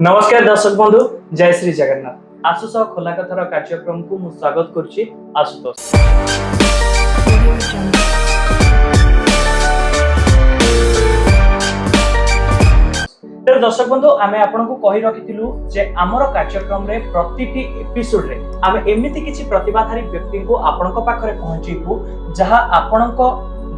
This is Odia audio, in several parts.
ନମସ୍କାର ଦର୍ଶକ ବନ୍ଧୁ, ଜୟ ଶ୍ରୀ ଜଗନ୍ନାଥ। ଆସୁ ସହ ଖୋଲା କଥାର କାର୍ଯ୍ୟକ୍ରମକୁ ମୁଁ ସ୍ୱାଗତ କରୁଛି ଆଶୁତୋଷ। Audio Jungle. ତେଣୁ ଦର୍ଶକ ବନ୍ଧୁ, ଆମେ ଆପଣଙ୍କୁ କହି ରଖିଥିଲୁ ଯେ ଆମର କାର୍ଯ୍ୟକ୍ରମରେ ପ୍ରତିଟି ଏପିସୋଡରେ ଆମେ ଏମିତି କିଛି ପ୍ରତିଭାଧାରୀ ବ୍ୟକ୍ତିଙ୍କୁ ଆପଣଙ୍କ ପାଖରେ ପହଞ୍ଚେଇବୁ, ଯାହା ଆପଣଙ୍କ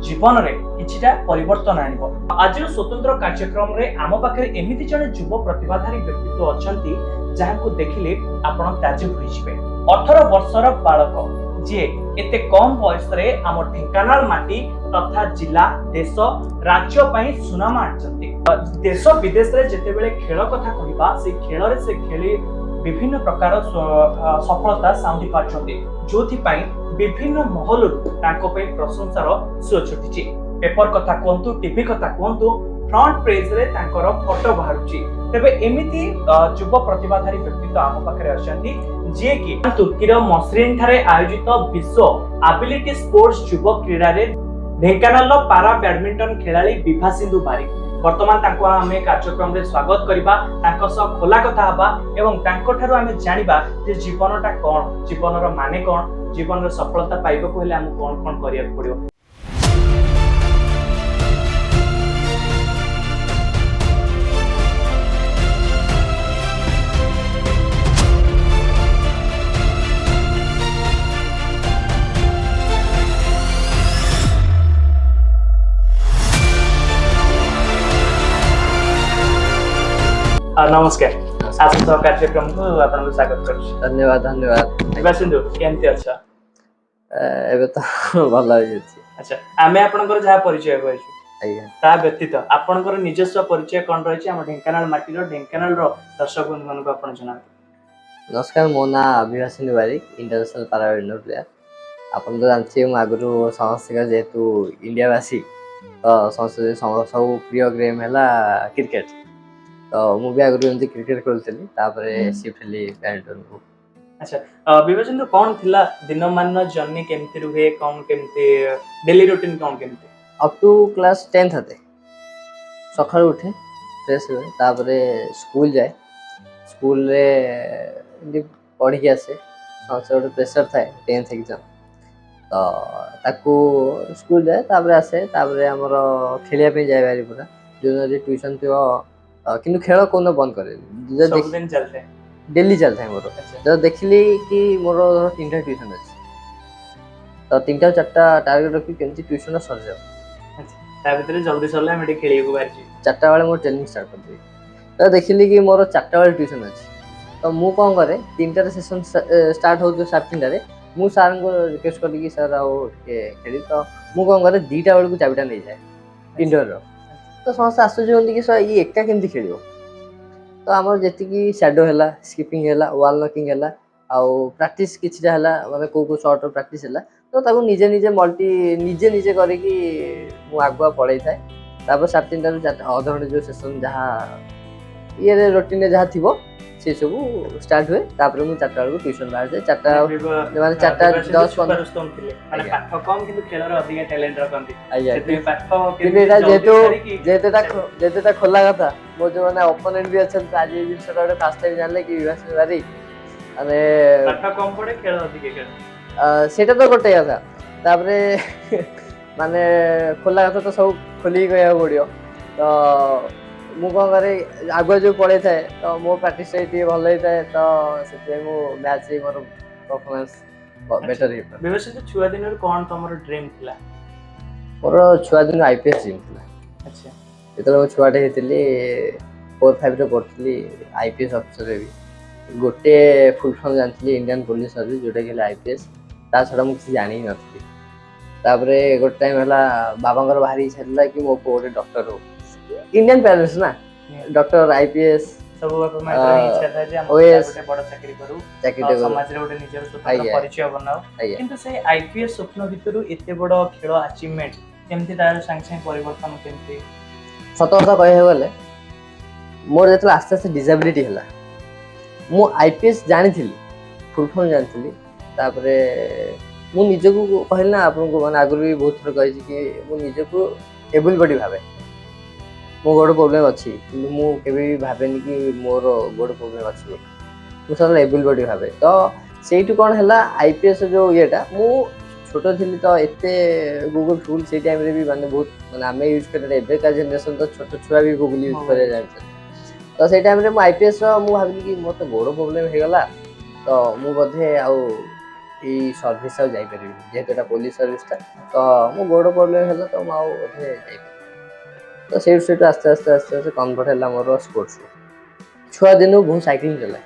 ଜୀବନରେ କିଛିଟା ପରିବର୍ତ୍ତନ ଆଣିବ। ଆଜିର ସ୍ୱତନ୍ତ୍ର କାର୍ଯ୍ୟକ୍ରମରେ ଆମ ପାଖରେ ଏମିତି ଜଣେ ଯୁବ ପ୍ରତିଭାଧାରୀ ବ୍ୟକ୍ତିତ୍ୱ ଅଛନ୍ତି, ଯାହାକୁ ଦେଖିଲେ ଆପଣ ତାଜୁବ ହୋଇଯିବେ। 18 ବର୍ଷର ବାଳକ, ଯିଏ ଏତେ କମ ବୟସରେ ଆମ ଢେଙ୍କାନାଳ ମାଟି ତଥା ଜିଲ୍ଲା, ଦେଶ, ରାଜ୍ୟ ପାଇଁ ସୁନାମ ଆଣିଛନ୍ତି। ଦେଶ ବିଦେଶରେ ଯେତେବେଳେ ଖେଳ କଥା କହିବା, ସେ ଖେଳରେ ସେ ଖେଳି ବିଭିନ୍ନ ପ୍ରକାର ସଫଳତା ସାଉଁଟି ପାରୁଛନ୍ତି, ଯୋଉଥିପାଇଁ ବିଭିନ୍ନ ମହଲରୁ ତାଙ୍କ ପାଇଁ ପ୍ରଶଂସାର ସୁଅ ଛୁଟିଛି। ପେପର କଥା କୁହନ୍ତୁ, ଟିଭି କଥା କୁହନ୍ତୁ, ଫ୍ରଣ୍ଟ ପେଜରେ ତାଙ୍କର ଫଟୋ ବାହାରୁଛି। ତେବେ ଏମିତି ଯୁବ ପ୍ରତିଭାଧାରୀ ବ୍ୟକ୍ତିତ୍ୱ ଆମ ପାଖରେ ଅଛନ୍ତି, ଯିଏକି ତୁର୍କୀର ମର୍ସିନ ଠାରେ ଆୟୋଜିତ ବିଶ୍ୱ ଆବିଲିଟି ସ୍ପୋର୍ଟସ ଯୁବ କ୍ରୀଡ଼ାରେ ଢେଙ୍କାନାଳର ପାରା ବ୍ୟାଡମିଣ୍ଟନ ଖେଳାଳି ବିଭା ସିନ୍ଧୁ ବାରିକ। ବର୍ତ୍ତମାନ ତାଙ୍କୁ ଆମେ କାର୍ଯ୍ୟକ୍ରମରେ ସ୍ୱାଗତ କରିବା, ତାଙ୍କ ସହ ଖୋଲା କଥା ହେବା ଏବଂ ତାଙ୍କଠାରୁ ଆମେ ଜାଣିବା ଯେ ଜୀବନଟା କ'ଣ, ଜୀବନର ମାନେ କ'ଣ, ଜୀବନରେ ସଫଳତା ପାଇବାକୁ ହେଲେ ଆମକୁ କ'ଣ କ'ଣ କରିବାକୁ ପଡିବ। ନମସ୍କାର, ଆସନ୍ତୁ, କାର୍ଯ୍ୟକ୍ରମକୁ ଆପଣଙ୍କୁ ସ୍ୱାଗତ କରୁଛି। ଧନ୍ୟବାଦ, ଧନ୍ୟବାଦ। ବିଭା ସିନ୍ଧୁ, କେମିତି ଅଛ? ଏବେ ତ ଭଲ ହେଇଯାଇଛି। ଆଚ୍ଛା, ଆମେ ଆପଣଙ୍କର ଯାହା ପରିଚୟ କହିଛୁ, ତା ବ୍ୟତୀତ ଆପଣଙ୍କର ନିଜସ୍ୱ ପରିଚୟ କଣ ରହିଛି, ଆମ ଢେଙ୍କାନାଳ ମାଟିର, ଢେଙ୍କାନାଳର ଦର୍ଶକ ବନ୍ଧୁମାନଙ୍କୁ ଆପଣ ଜଣାନ୍ତୁ। ନମସ୍କାର, ମୋ ନାଁ ବିଭା Sindhu Barik, international para badminton player. ଆପଣ ତ ଜାଣିଥିବେ, ମୁଁ ଆଗରୁ ସମସ୍ତଙ୍କ, ଯେହେତୁ ଇଣ୍ଡିଆବାସୀ ତ ସମସ୍ତେ ସବୁ ପ୍ରିୟ ଗେମ୍ ହେଲା କ୍ରିକେଟ। ତ ମୁଁ ବି ଆଗରୁ ଏମିତି କ୍ରିକେଟ ଖେଳୁଥିଲି, ତାପରେ ସିଫ୍ଟ ହେଲି ବ୍ୟାଡମିଣ୍ଟନକୁ। ଆଚ୍ଛା ବିଭା ସିନ୍ଧୁ, କଣ ଥିଲା ଦିନମାନ ଜର୍ଣ୍ଣି, କେମିତି ରୁହେ, କଣ କେମିତି ଡେଲି ରୁଟିନ କଣ କେମିତି? ଅପ୍ ଟୁ କ୍ଲାସ୍ 10th ହାତେ ସକାଳୁ ଉଠେ, ଫ୍ରେଶ୍ ହୁଏ, ତାପରେ ସ୍କୁଲ ଯାଏ। ସ୍କୁଲରେ ଏମିତି ପଢ଼ିକି ଆସେ। ସମସ୍ତେ ଗୋଟେ ପ୍ରେସର୍ ଥାଏ, 10th exam, ତ ତାକୁ ସ୍କୁଲ ଯାଏ, ତାପରେ ଆସେ, ତାପରେ ଆମର ଖେଳିବା ପାଇଁ ଯାଏ ବାହାରି ପୁରା। ଯେଉଁଦିନ ଯଦି ଟ୍ୟୁସନ୍ ଥିବ, କିନ୍ତୁ ଖେଳ କୋଉଦିନ ବନ୍ଦ କରେନି। ଯଦି ସବୁଦିନ ଚାଲିଥାଏ? ଡେଲି ଚାଲିଥାଏ ମୋର। ଯଦି ଦେଖିଲି କି ମୋର ଧର 3ଟା ଟ୍ୟୁସନ୍ ଅଛି, ତ 3ଟା 4ଟା ଟାର୍ଗେଟ୍ ରଖି କେମିତି ଟ୍ୟୁସନ୍ଟା ସରିଯାଉ। ତା ଭିତରେ ଜଲ୍ଦି ସରିଲେ ଆମେ ଟିକେ ଖେଳିବାକୁ ବାହାରିଯିବୁ। 4ଟା ବେଳେ ମୋର ଟ୍ରେନିଂ ଷ୍ଟାର୍ଟ କରିଦେବି। ତ ଦେଖିଲି କି ମୋର 4ଟା ବେଳେ ଟ୍ୟୁସନ୍ ଅଛି, ତ ମୁଁ କ'ଣ କରେ, 3ଟାରେ ସେସନ୍ ଷ୍ଟାର୍ଟ ହେଉଥିବ, 3:30ରେ ମୁଁ ସାର୍ଙ୍କୁ ରିକ୍ୱେଷ୍ଟ କଲି କି ସାର୍, ଆଉ ଟିକେ ଖେଳି। ତ ମୁଁ କ'ଣ କରେ, 2ଟା ବେଳକୁ ଚାବିଟା ନେଇଯାଏ ଇଣ୍ଡୋରର। ତ ସମସ୍ତେ ଆଶ୍ଚର୍ଯ୍ୟ ହୁଅନ୍ତି କି ସାର୍, ଇଏ ଏକା କେମିତି ଖେଳିବ? ତ ଆମର ଯେତିକି ସ୍ୟାଡୋ ହେଲା, ସ୍କିପିଂ ହେଲା, ୱାଲ୍ ନକିଂ ହେଲା, ଆଉ ପ୍ରାକ୍ଟିସ୍ କିଛିଟା ହେଲା, ମାନେ କେଉଁ କେଉଁ ସର୍ଟର ପ୍ରାକ୍ଟିସ୍ ହେଲା, ତ ତାକୁ ନିଜେ ନିଜେ ମଲ୍ଟି ନିଜେ ନିଜେ କରିକି ମୁଁ ଆଗୁଆ ପଳେଇଥାଏ। ତାପରେ 3:30ରୁ 4ଟା ଅଧଘଣ୍ଟେ ଯେଉଁ ସେସନ୍ ଯାହା ଇଏରେ ରୋଟିନରେ ଯାହା ଥିବ, ସେ ସବୁ ଷ୍ଟାର୍ଟ ହୁଏ। ତାପରେ ମୁଁ 4ଟା ବେଳକୁ ଟ୍ୟୁସନ୍ ବାହାରିଯାଏ। 4ଟା ମାନେ 4ଟା ବିଭା ସିନ୍ଧୁ 10 ଛୁପା 15। ରୁସ୍ତମ ଥିଲେ, ମାନେ ପାଠ କମ କିନ୍ତୁ ଖେଳରେ ଅଧିକା ଟ୍ୟାଲେଣ୍ଟ ରଖନ୍ତି। ସେଥିପାଇଁ ପାଠ କିନ୍ତୁ କେମିତି ଏଇଟା ଜଲ୍ଦି ଯେହେତୁ ସାରିକି ଯେହେତୁ ଏଇଟା ଖୋଲା କଥା, ମୋ ଯୋଉମାନେ ଅପୋନେଣ୍ଟ ବି ଅଛନ୍ତି, ଆଜି ଏଇ ଜିନିଷଟା ଗୋଟେ ଫାର୍ଷ୍ଟ ଟାଇମ୍ ଜାଣିଲେ କି ବିଭା ସିନ୍ଧୁ ବାରିକ ମାନେ ପାଠ କମ ପଢେ, ଖେଳ ଅଧିକା ଖେଳେ। ସେଇଟା ତ ଗୋଟେ କଥା। ତାପରେ ମାନେ ଖୋଲା କଥା ତ ସବୁ ଖୋଲିକି କହିବାକୁ ପଡ଼ିବ। ତ ମୁଁ କ'ଣ କରେ, ଆଗୁଆ ଯୋଉ ପଳେଇଥାଏ, ତ ମୋ ପ୍ରାକ୍ଟିସଟା ଟିକେ ଭଲ ହେଇଥାଏ, ତ ସେଥିପାଇଁ ମୁଁ ମ୍ୟାଚ୍ ମୋର ପରଫର୍ମାନ୍ସ ବେଟର ହେଇପାରେ। ବିଭା ସିନ୍ଧୁ, ଛୁଆ ଦିନରୁ କଣ ତମର ଡ୍ରିମ୍ ଥିଲା? ମୋର ଛୁଆ ଦିନରୁ ଆଇପିଏସ୍ ଡ୍ରିମ୍ ଥିଲା। ଯେତେବେଳେ ମୁଁ ଛୁଆଟେ ହେଇଥିଲି, 4 5ରେ ପଢ଼ୁଥିଲି, ଆଇପିଏସ୍ ଅଫିସର ହେବି। ଗୋଟେ ଫୁଲ୍ ଫର୍ମ ଜାଣିଥିଲି, ଇଣ୍ଡିଆନ୍ ପୋଲିସ ସର୍ଭିସ୍, ଯେଉଁଟାକି ହେଲା ଆଇପିଏସ୍। ତା ଛଡ଼ା ମୁଁ କିଛି ଜାଣି ହିଁ ନଥିଲି। ତାପରେ ଗୋଟେ ଟାଇମ୍ ହେଲା, ବାବାଙ୍କର ଭାରି ଇଚ୍ଛା ଥିଲା କି ମୋ ପୁଅ ଗୋଟେ ଡକ୍ଟର ହଉ। ଇଣ୍ଡିଆନ୍ ପ୍ୟାରେଣ୍ଟସ୍ ନା, ଡକ୍ଟର, ଆଇପିଏସ୍। ସବୁ ବାପା ମାଙ୍କର ହିଁ ଇଚ୍ଛା ଥାଏ ଯେ ଆମ ପିଲା OAS ଗୋଟେ ବଡ ଚାକିରି କରୁ, ଚାକିରିଟେ କରୁ। ସମାଜରେ ଗୋଟେ ନିଜର ସ୍ୱତନ୍ତ୍ର ପରିଚୟ ବନାଉ। କିନ୍ତୁ ସେଇ ଆଇପିଏସ୍ ସ୍ୱପ୍ନ ଭିତରୁ ଏତେ ବଡ ଖେଳ ଆଚିଭମେଣ୍ଟ କେମିତି, ତାର ସାଙ୍ଗେ ସାଙ୍ଗେ ପରିବର୍ତ୍ତନ କେମିତି? ସତ କଥା କହିବାକୁ ଗଲେ, ମୋର ଯେତେବେଳେ ଆସ୍ତେ ଆସ୍ତେ ଡିସାବିଲିଟି ହେଲା, ମୁଁ ଆଇପିଏସ୍ ଜାଣିଥିଲି, ଫୁଲ୍ ଫର୍ମ ଜାଣିଥିଲି। ତାପରେ ମୁଁ ନିଜକୁ କହିଲି ନା ଆପଣଙ୍କୁ, ମାନେ ଆଗରୁ ବି ବହୁତ ଥର କହିଛି କି ମୁଁ ନିଜକୁ ଏବଲ୍ ବଡି ଭାବେ। ମୋ ଗୋଡ଼ ପ୍ରୋବ୍ଲେମ୍ ଅଛି, କିନ୍ତୁ ମୁଁ କେବେ ବି ଭାବେନି କି ମୋର ଗୋଡ଼ ପ୍ରୋବ୍ଲେମ୍ ଅଛି ବୋଲି। ମୁଁ ସବୁବେଳେ ଏବୁଲ୍ ବଡି ଭାବେ। ତ ସେଇଠୁ କ'ଣ ହେଲା, ଆଇପିଏସ୍ ଯେଉଁ ଇଏଟା, ମୁଁ ଛୋଟ ଥିଲି ତ ଏତେ ଗୁଗୁଲ ଫୁଗୁଲ ସେଇ ଟାଇମ୍ରେ ବି ମାନେ ବହୁତ ମାନେ ଆମେ ୟୁଜ୍ କରିବା, ଏବେକା ଜେନେରେସନ୍ ତ ଛୋଟ ଛୁଆ ବି ଗୁଗୁଲ ୟୁଜ୍ କରିବା ଜାଣିଛନ୍ତି। ତ ସେଇ ଟାଇମ୍ରେ ମୁଁ ଆଇପିଏସ୍ର ମୁଁ ଭାବିଲି କି ମୋର ତ ଗୋଡ଼ ପ୍ରୋବ୍ଲେମ୍ ହେଇଗଲା, ତ ମୁଁ ବୋଧେ ଆଉ ଏଇ ସର୍ଭିସ୍ ଆଉ ଯାଇପାରିବିନି, ଯେହେତୁ ଏଇଟା ପୋଲିସ ସର୍ଭିସଟା। ତ ମୋ ଗୋଡ଼ ପ୍ରୋବ୍ଲେମ୍ ହେଲା, ତ ମୁଁ ଆଉ ବୋଧେ ଯାଇପାରିବିନି। ତ ସେଇଠୁ ଆସ୍ତେ ଆସ୍ତେ ଆସ୍ତେ ଆସ୍ତେ କନଭର୍ଟ ହେଲା ମୋର ସ୍ପୋର୍ଟସକୁ। ଛୁଆ ଦିନୁ ବହୁତ ସାଇକ୍ଲିଂ ଚଲାଏ,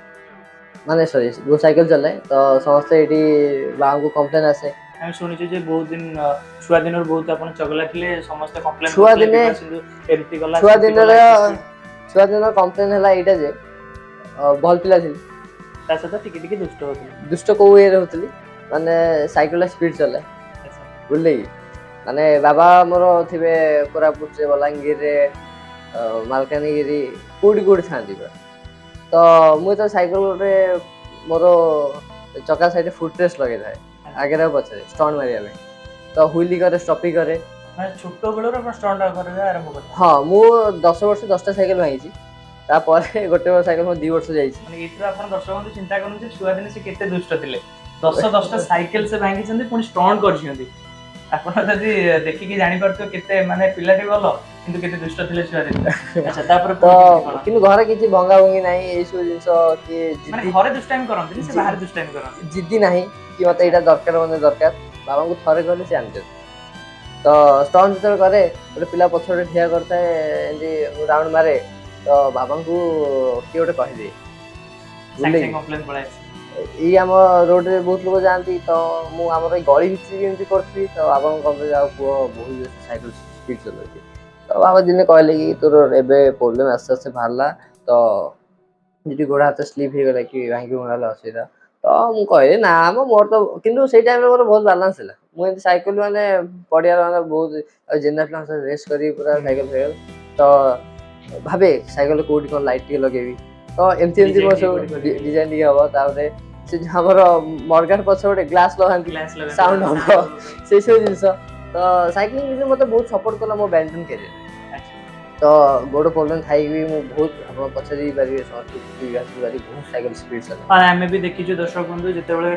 ମାନେ ସରି, ବହୁତ ସାଇକେଲ ଚଲାଏ। ତ ସମସ୍ତେ ଏଇଠି ବାବାଙ୍କୁ କମ୍ପ୍ଲେନ୍ ଆସେ। ଆମେ ଶୁଣିଛୁ ଯେ ବହୁତ ଦିନ ଛୁଆ ଦିନରୁ ବହୁତ ଆପଣ ଚଗଲା ଥିଲେ, ସମସ୍ତେ କମ୍ପ୍ଲେନ୍ ଛୁଆ ଦିନେ ଏମିତି ଗଲା, ଛୁଆ ସେମିତି ଦିନର ଗଲା, ଏମିତି। ଛୁଆ ଦିନର କମ୍ପ୍ଲେନ୍ ହେଲା ଏଇଟା ଯେ ଭଲ ପିଲା ଥିଲି, ତା ସହିତ ଟିକେ ଟିକେ ଦୁଷ୍ଟ ହଉଥିଲେ। ଦୁଷ୍ଟ କୋଉ ଇଏରେ ହଉଥିଲି, ମାନେ ସାଇକେଲଟା ସ୍ପିଡ୍ ଚଲାଏ। ବୁଝିଲେ କି, ମାନେ ବାବା ମୋର ଥିବେ କୋରାପୁଟରେ, ବଲାଙ୍ଗୀରରେ, ମାଲକାନଗିରି, କୋଉଠି କୋଉଠି ଥାଆନ୍ତି ପୁରା। ତ ମୁଁ ଯେତେବେଳେ ସାଇକେଲରେ ମୋର ଚକା ସାଇଡ଼ରେ ଫୁଟ୍ ରେଷ୍ଟ ଲଗେଇଥାଏ ଆଗରେ ଆଉ ପଛରେ ଷ୍ଟଣ୍ଟ ମାରିବା ପାଇଁ, ତ ହୁଇଲି କରେ, ଷ୍ଟପି କରେ। ମାନେ ଛୋଟ ବେଳରୁ ଆପଣ ଷ୍ଟଣ୍ଟ କରିବା ଆରମ୍ଭ କଲେ? ହଁ, ମୁଁ 10 ବର୍ଷ 10ଟା ସାଇକେଲ ଭାଙ୍ଗିଛି। ତାପରେ ଗୋଟେ ସାଇକେଲ ମୁଁ 2 ବର୍ଷ ଯାଇଛି। ମାନେ ଏଇଥିରୁ ଆପଣ ଦର୍ଶକ ବନ୍ଧୁ ଚିନ୍ତା କରନ୍ତୁ ଯେ ଛୁଆ ଦିନେ ସେ କେତେ ଦୁଷ୍ଟ ଥିଲେ। 10 10ଟା ସାଇକେଲ ସେ ଭାଙ୍ଗିଛନ୍ତି, ପୁଣି ଷ୍ଟଣ୍ଟ କରିଛନ୍ତି। ଆପଣ ଯଦି ଦେଖିକି ଜାଣିପାରୁଥିବେ କେତେ ମାନେ ପିଲାଟି ଭଲ, କିନ୍ତୁ କେତେ ଦୁଷ୍ଟ ଥିଲେ ଛୁଆ ଦିନେ। ଆଚ୍ଛା, ତାପରେ ତ ପୁଣି କେମିତି କଣ? କିନ୍ତୁ ଘରେ କିଛି ଭଙ୍ଗା ଭଙ୍ଗି ନାହିଁ, ଏଇସବୁ ଜିନିଷ କି ମାନେ ଜିଦି ଘରେ ଦୁଷ୍ଟାମି କରନ୍ତିନି ସେ, ବାହାରେ ଦୁଷ୍ଟାମି କରନ୍ତି। ଜିଦି ନାହିଁ କି ମତେ ଏଇଟା ଦରକାର ମାନେ ଦରକାର। ବାବାଙ୍କୁ ଥରେ କହିଲେ ସେ ଆଣିଦିଅନ୍ତି। ତ ଷ୍ଟଣ୍ଟ ଯେତେବେଳେ କରେ, ଗୋଟେ ପିଲା ପଛରେ ଠିଆ କରିଥାଏ, ଏମିତି ରାଉଣ୍ଡ ମାରେ, ତ ବାବାଙ୍କୁ କିଏ ଗୋଟେ କହିଦିଏ। ସାଙ୍ଗେ ବୁଝିଲେ ସାଙ୍ଗେ କି? କମ୍ପ୍ଲେନ୍ ପଳେଇ ଆସେ। ଏଇ ଆମ ରୋଡରେ ବହୁତ ଲୋକ ଯାଆନ୍ତି, ତ ମୁଁ ଆମର ଏଇ ଗଳି ଭିତରେ ଏମିତି କରୁଥିବି, ତ ବାବାଙ୍କୁ କମ୍ପ୍ଲେନ୍, ଆଉ ପୁଅ ବହୁତ ସାଇକେଲ ସ୍ପିଡ୍ ଚଲାଉଛି। ତ ବାବା ଦିନେ କହିଲେ କି ତୋର ଏବେ ପ୍ରୋବ୍ଲେମ୍ ଆସ୍ତେ ଆସ୍ତେ ବାହାରିଲା, ତ ଯଦି ଗୋଡ଼ ହାତ ସ୍ଲିପ୍ ହେଇଗଲା କି ଭାଙ୍ଗି ଭଙ୍ଗା ଅସୁବିଧା। ତ ମୁଁ କହିଲି ନା ମ, ମୋର ତ କିନ୍ତୁ ସେଇ ଟାଇମ୍ରେ ମୋର ବହୁତ ବାଲାନ୍ସ ଥିଲା। ମୁଁ ଏମିତି ସାଇକେଲ ମାନେ ପଡ଼ିଆର ମାନେ ବହୁତ ଆଉ ଜେନେରାଲ ପିଲାଙ୍କ ସହିତ ରେସ୍ କରିକି ପୁରା ସାଇକେଲ ଫାଇକେଲ, ତ ଭାବେ ସାଇକେଲ କୋଉଠି କ'ଣ ଲାଇଟ୍ ଟିକେ ଲଗେଇବି, ତ ଏମିତି ଏମିତି Design ମୋର ଟିକେ ସବୁ କୋଉଠି କରିବି। ଡିଜାଇନ ଟିକେ ହବ। ତାପରେ ସେ ଯୋଉ ଆମର ମଡଗାର୍ଡ ପଛ ଗୋଟେ ଗ୍ଲାସ୍ ଲଗାନ୍ତି, ଗ୍ଲାସ୍ ଲଗାନ୍ତି, ସାଉଣ୍ଡ ହବ, sound। ସେଇ ସବୁ ଜିନିଷ। ତ ସାଇକ୍ଲିଂ ବି ମତେ ବହୁତ ସପୋର୍ଟ କଲା ମୋ ବ୍ୟାଡମିଣ୍ଟନ କ୍ୟାରିୟର। ତ ଗୋଡ଼ ପ୍ରୋବ୍ଲେମ୍ ଥାଇକି ବି ମୁଁ ବହୁତ, ଆପଣ ପଚାରି ପାରିବେ ସମସ୍ତେ, ବହୁତ ସାଇକେଲ ସ୍ପିଡ୍ ଚଲାଏ। ହଁ, ଆମେ ବି ଦେଖିଛୁ ଦର୍ଶକ ବନ୍ଧୁ, ଯେତେବେଳେ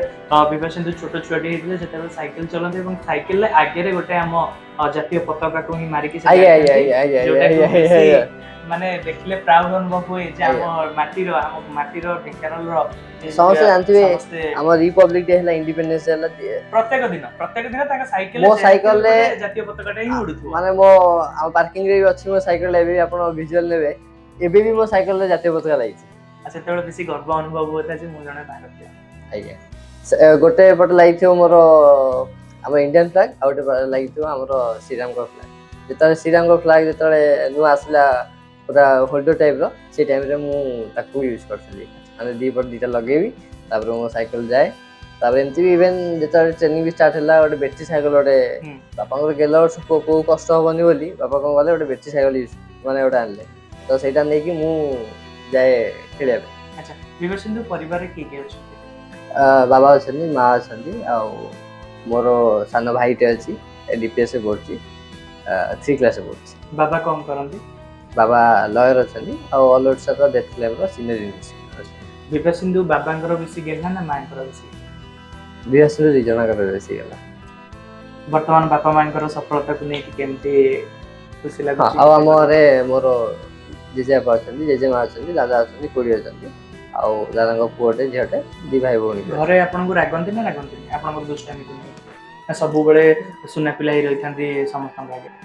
ବିଭାସ ସିନ୍ଧୁ ଛୋଟ ଛୁଆଟି ହେଇଥିଲେ, ସେତେବେଳେ ସାଇକେଲ ଚଲାନ୍ତି ଏବଂ ସାଇକେଲରେ ଆଗରେ ଗୋଟେ ଆମ ଜାତୀୟ ପତାକାକୁ ହିଁ ମାରିକି ସେ ଆଜ୍ଞା ଆଜ୍ଞା ଯାଇଥାନ୍ତି, ଆଜ୍ଞା ଆଜ୍ଞା ଯୋଉଟାକୁ ଆଜ୍ଞା ବେଶୀ ଆଜ୍ଞା ମାନେ ଦେଖିଲେ ପ୍ରାଉଡ ଅନୁଭବ ହୁଏ ଯେ ଆମ ମାଟିର ଢେଙ୍କାନାଳର ଯେ ସମସ୍ତେ ଜାଣିଥିବେ। ସମସ୍ତେ ଆମ ରିପବ୍ଲିକ ଡେ ହେଲା, ଇଣ୍ଡିପେଣ୍ଡେନ୍ସ ଡେ ହେଲା, ପ୍ରତ୍ୟେକ ଦିନ ତାଙ୍କ ସାଇକେଲ ମୋ ସାଇକେଲରେ ଜାତୀୟ ପତାକାଟା ହିଁ ଉଡୁଥିବ। ମାନେ ମୋ ଆମ ପାର୍କିଂ ରେ ବି ଅଛି ମୋ ସାଇକେଲ। ଏବେ ବି ଆପଣ ଭିଜୁଆଲ ନେବେ, ଏବେ ବି ମୋ ସାଇକେଲରେ ଜାତୀୟ ପତାକା ଲାଗିଛି। ଆଉ ସେତେବେଳେ ବେଶୀ ଗର୍ବ ଅନୁଭବ ହଉଥାଏ ଯେ ମୁଁ ଜଣେ ଭାରତୀୟ। ଆଜ୍ଞା, ଗୋଟେ ପଟେ ଲାଗିଥିବ ମୋର ଆମ ଇଣ୍ଡିଆନ ଫ୍ଲାଗ, ଆଉ ଗୋଟେ ପଟେ ଲାଗିଥିବ ଆମର ଶ୍ରୀରାମଙ୍କ ଫ୍ଲାଗ। ଯେତେବେଳେ ଶ୍ରୀରାମଙ୍କ ଫ୍ଲାଗ ଯେତେବେଳେ ନୂଆ ଆସିଲା ପୁରା ହୋଲ୍ଡର ଟାଇପର, ସେଇ ଟାଇମରେ ମୁଁ ତାକୁ ୟୁଜ୍ କରିଥିଲି। ମାନେ ଦି ପଟେ ଦିଟା ଲଗେଇବି, ତାପରେ ମୋ ସାଇକେଲ ଯାଏ। ତାପରେ ଏମିତି ବି ଇଭେନ୍ ଯେତେବେଳେ ଟ୍ରେନିଂ ବି ଷ୍ଟାର୍ଟ ହେଲା, ଗୋଟେ ବ୍ୟାଟେରୀ ସାଇକେଲ ଗୋଟେ ବାପାଙ୍କର ଗେଲ ବର୍ଷ ପୁଅକୁ କଷ୍ଟ ହବନି ବୋଲି ବାପା କଣ କଲେ, ଗୋଟେ ବ୍ୟାଟେରୀ ସାଇକେଲ ୟୁଜ୍ ମାନେ ଗୋଟେ ଆଣିଲେ। ତ ସେଇଟା ନେଇକି ମୁଁ ଯାଏ ଖେଳିବା ପାଇଁ। ଆଚ୍ଛା, ବିଭାସ ସିନ୍ଧୁ ପରିବାରରେ କିଏ କିଏ ଅଛନ୍ତି? ବାବା ଅଛନ୍ତି, ମା ଅଛନ୍ତି, ଆଉ ମୋର ସାନ ଭାଇଟେ ଅଛି, ଡିପିଏସ୍ ପଢୁଛି, 3 କ୍ଲାସ୍ରେ ପଢୁଛି। ବାବା କଣ କରନ୍ତି? ବାବା ଲୟର ଅଛନ୍ତି ଆଉ ଅଲ୍ ଓଡ଼ିଶାର ଡେଥ୍ କ୍ଲେମ୍ର ସିନିୟର ଇନଭେଷ୍ଟିଗେଟର ଅଛନ୍ତି। ବିଭାସ ସିନ୍ଧୁ ବାବାଙ୍କର ବେଶୀ ଗେହ୍ଲା ନା ମାଙ୍କର ବେଶୀ? ବିଭାସରୁ ଦୁଇ ଜଣଙ୍କର ବେଶୀ ଗେହ୍ଲା। ବର୍ତ୍ତମାନ ବାପା ମାଙ୍କର ସଫଳତାକୁ ନେଇକି କେମିତି ଖୁସି ଲାଗୁଛି? ଆଉ ଆମ ଘରେ ମୋର ଜେଜେବାପା ଅଛନ୍ତି, ଜେଜେମା ଅଛନ୍ତି, ଦାଦା ଅଛନ୍ତି, ଖୁଡ଼ି ଅଛନ୍ତି, ଆଉ ଦାଦାଙ୍କ ପୁଅଟେ ଝିଅଟେ, ଦି ଭାଇ ଭଉଣୀ ବି ଅଛନ୍ତି। ଘରେ ଆପଣଙ୍କୁ ରାଗନ୍ତି ନା ରାଗନ୍ତିନି ଆପଣଙ୍କର ଦୁଷ୍ଟାମିକୁ ନେଇ, ନା ସବୁବେଳେ ସୁନା ପିଲା ହେଇ ରହିଥାନ୍ତି ସମସ୍ତଙ୍କ ଆଗରେ?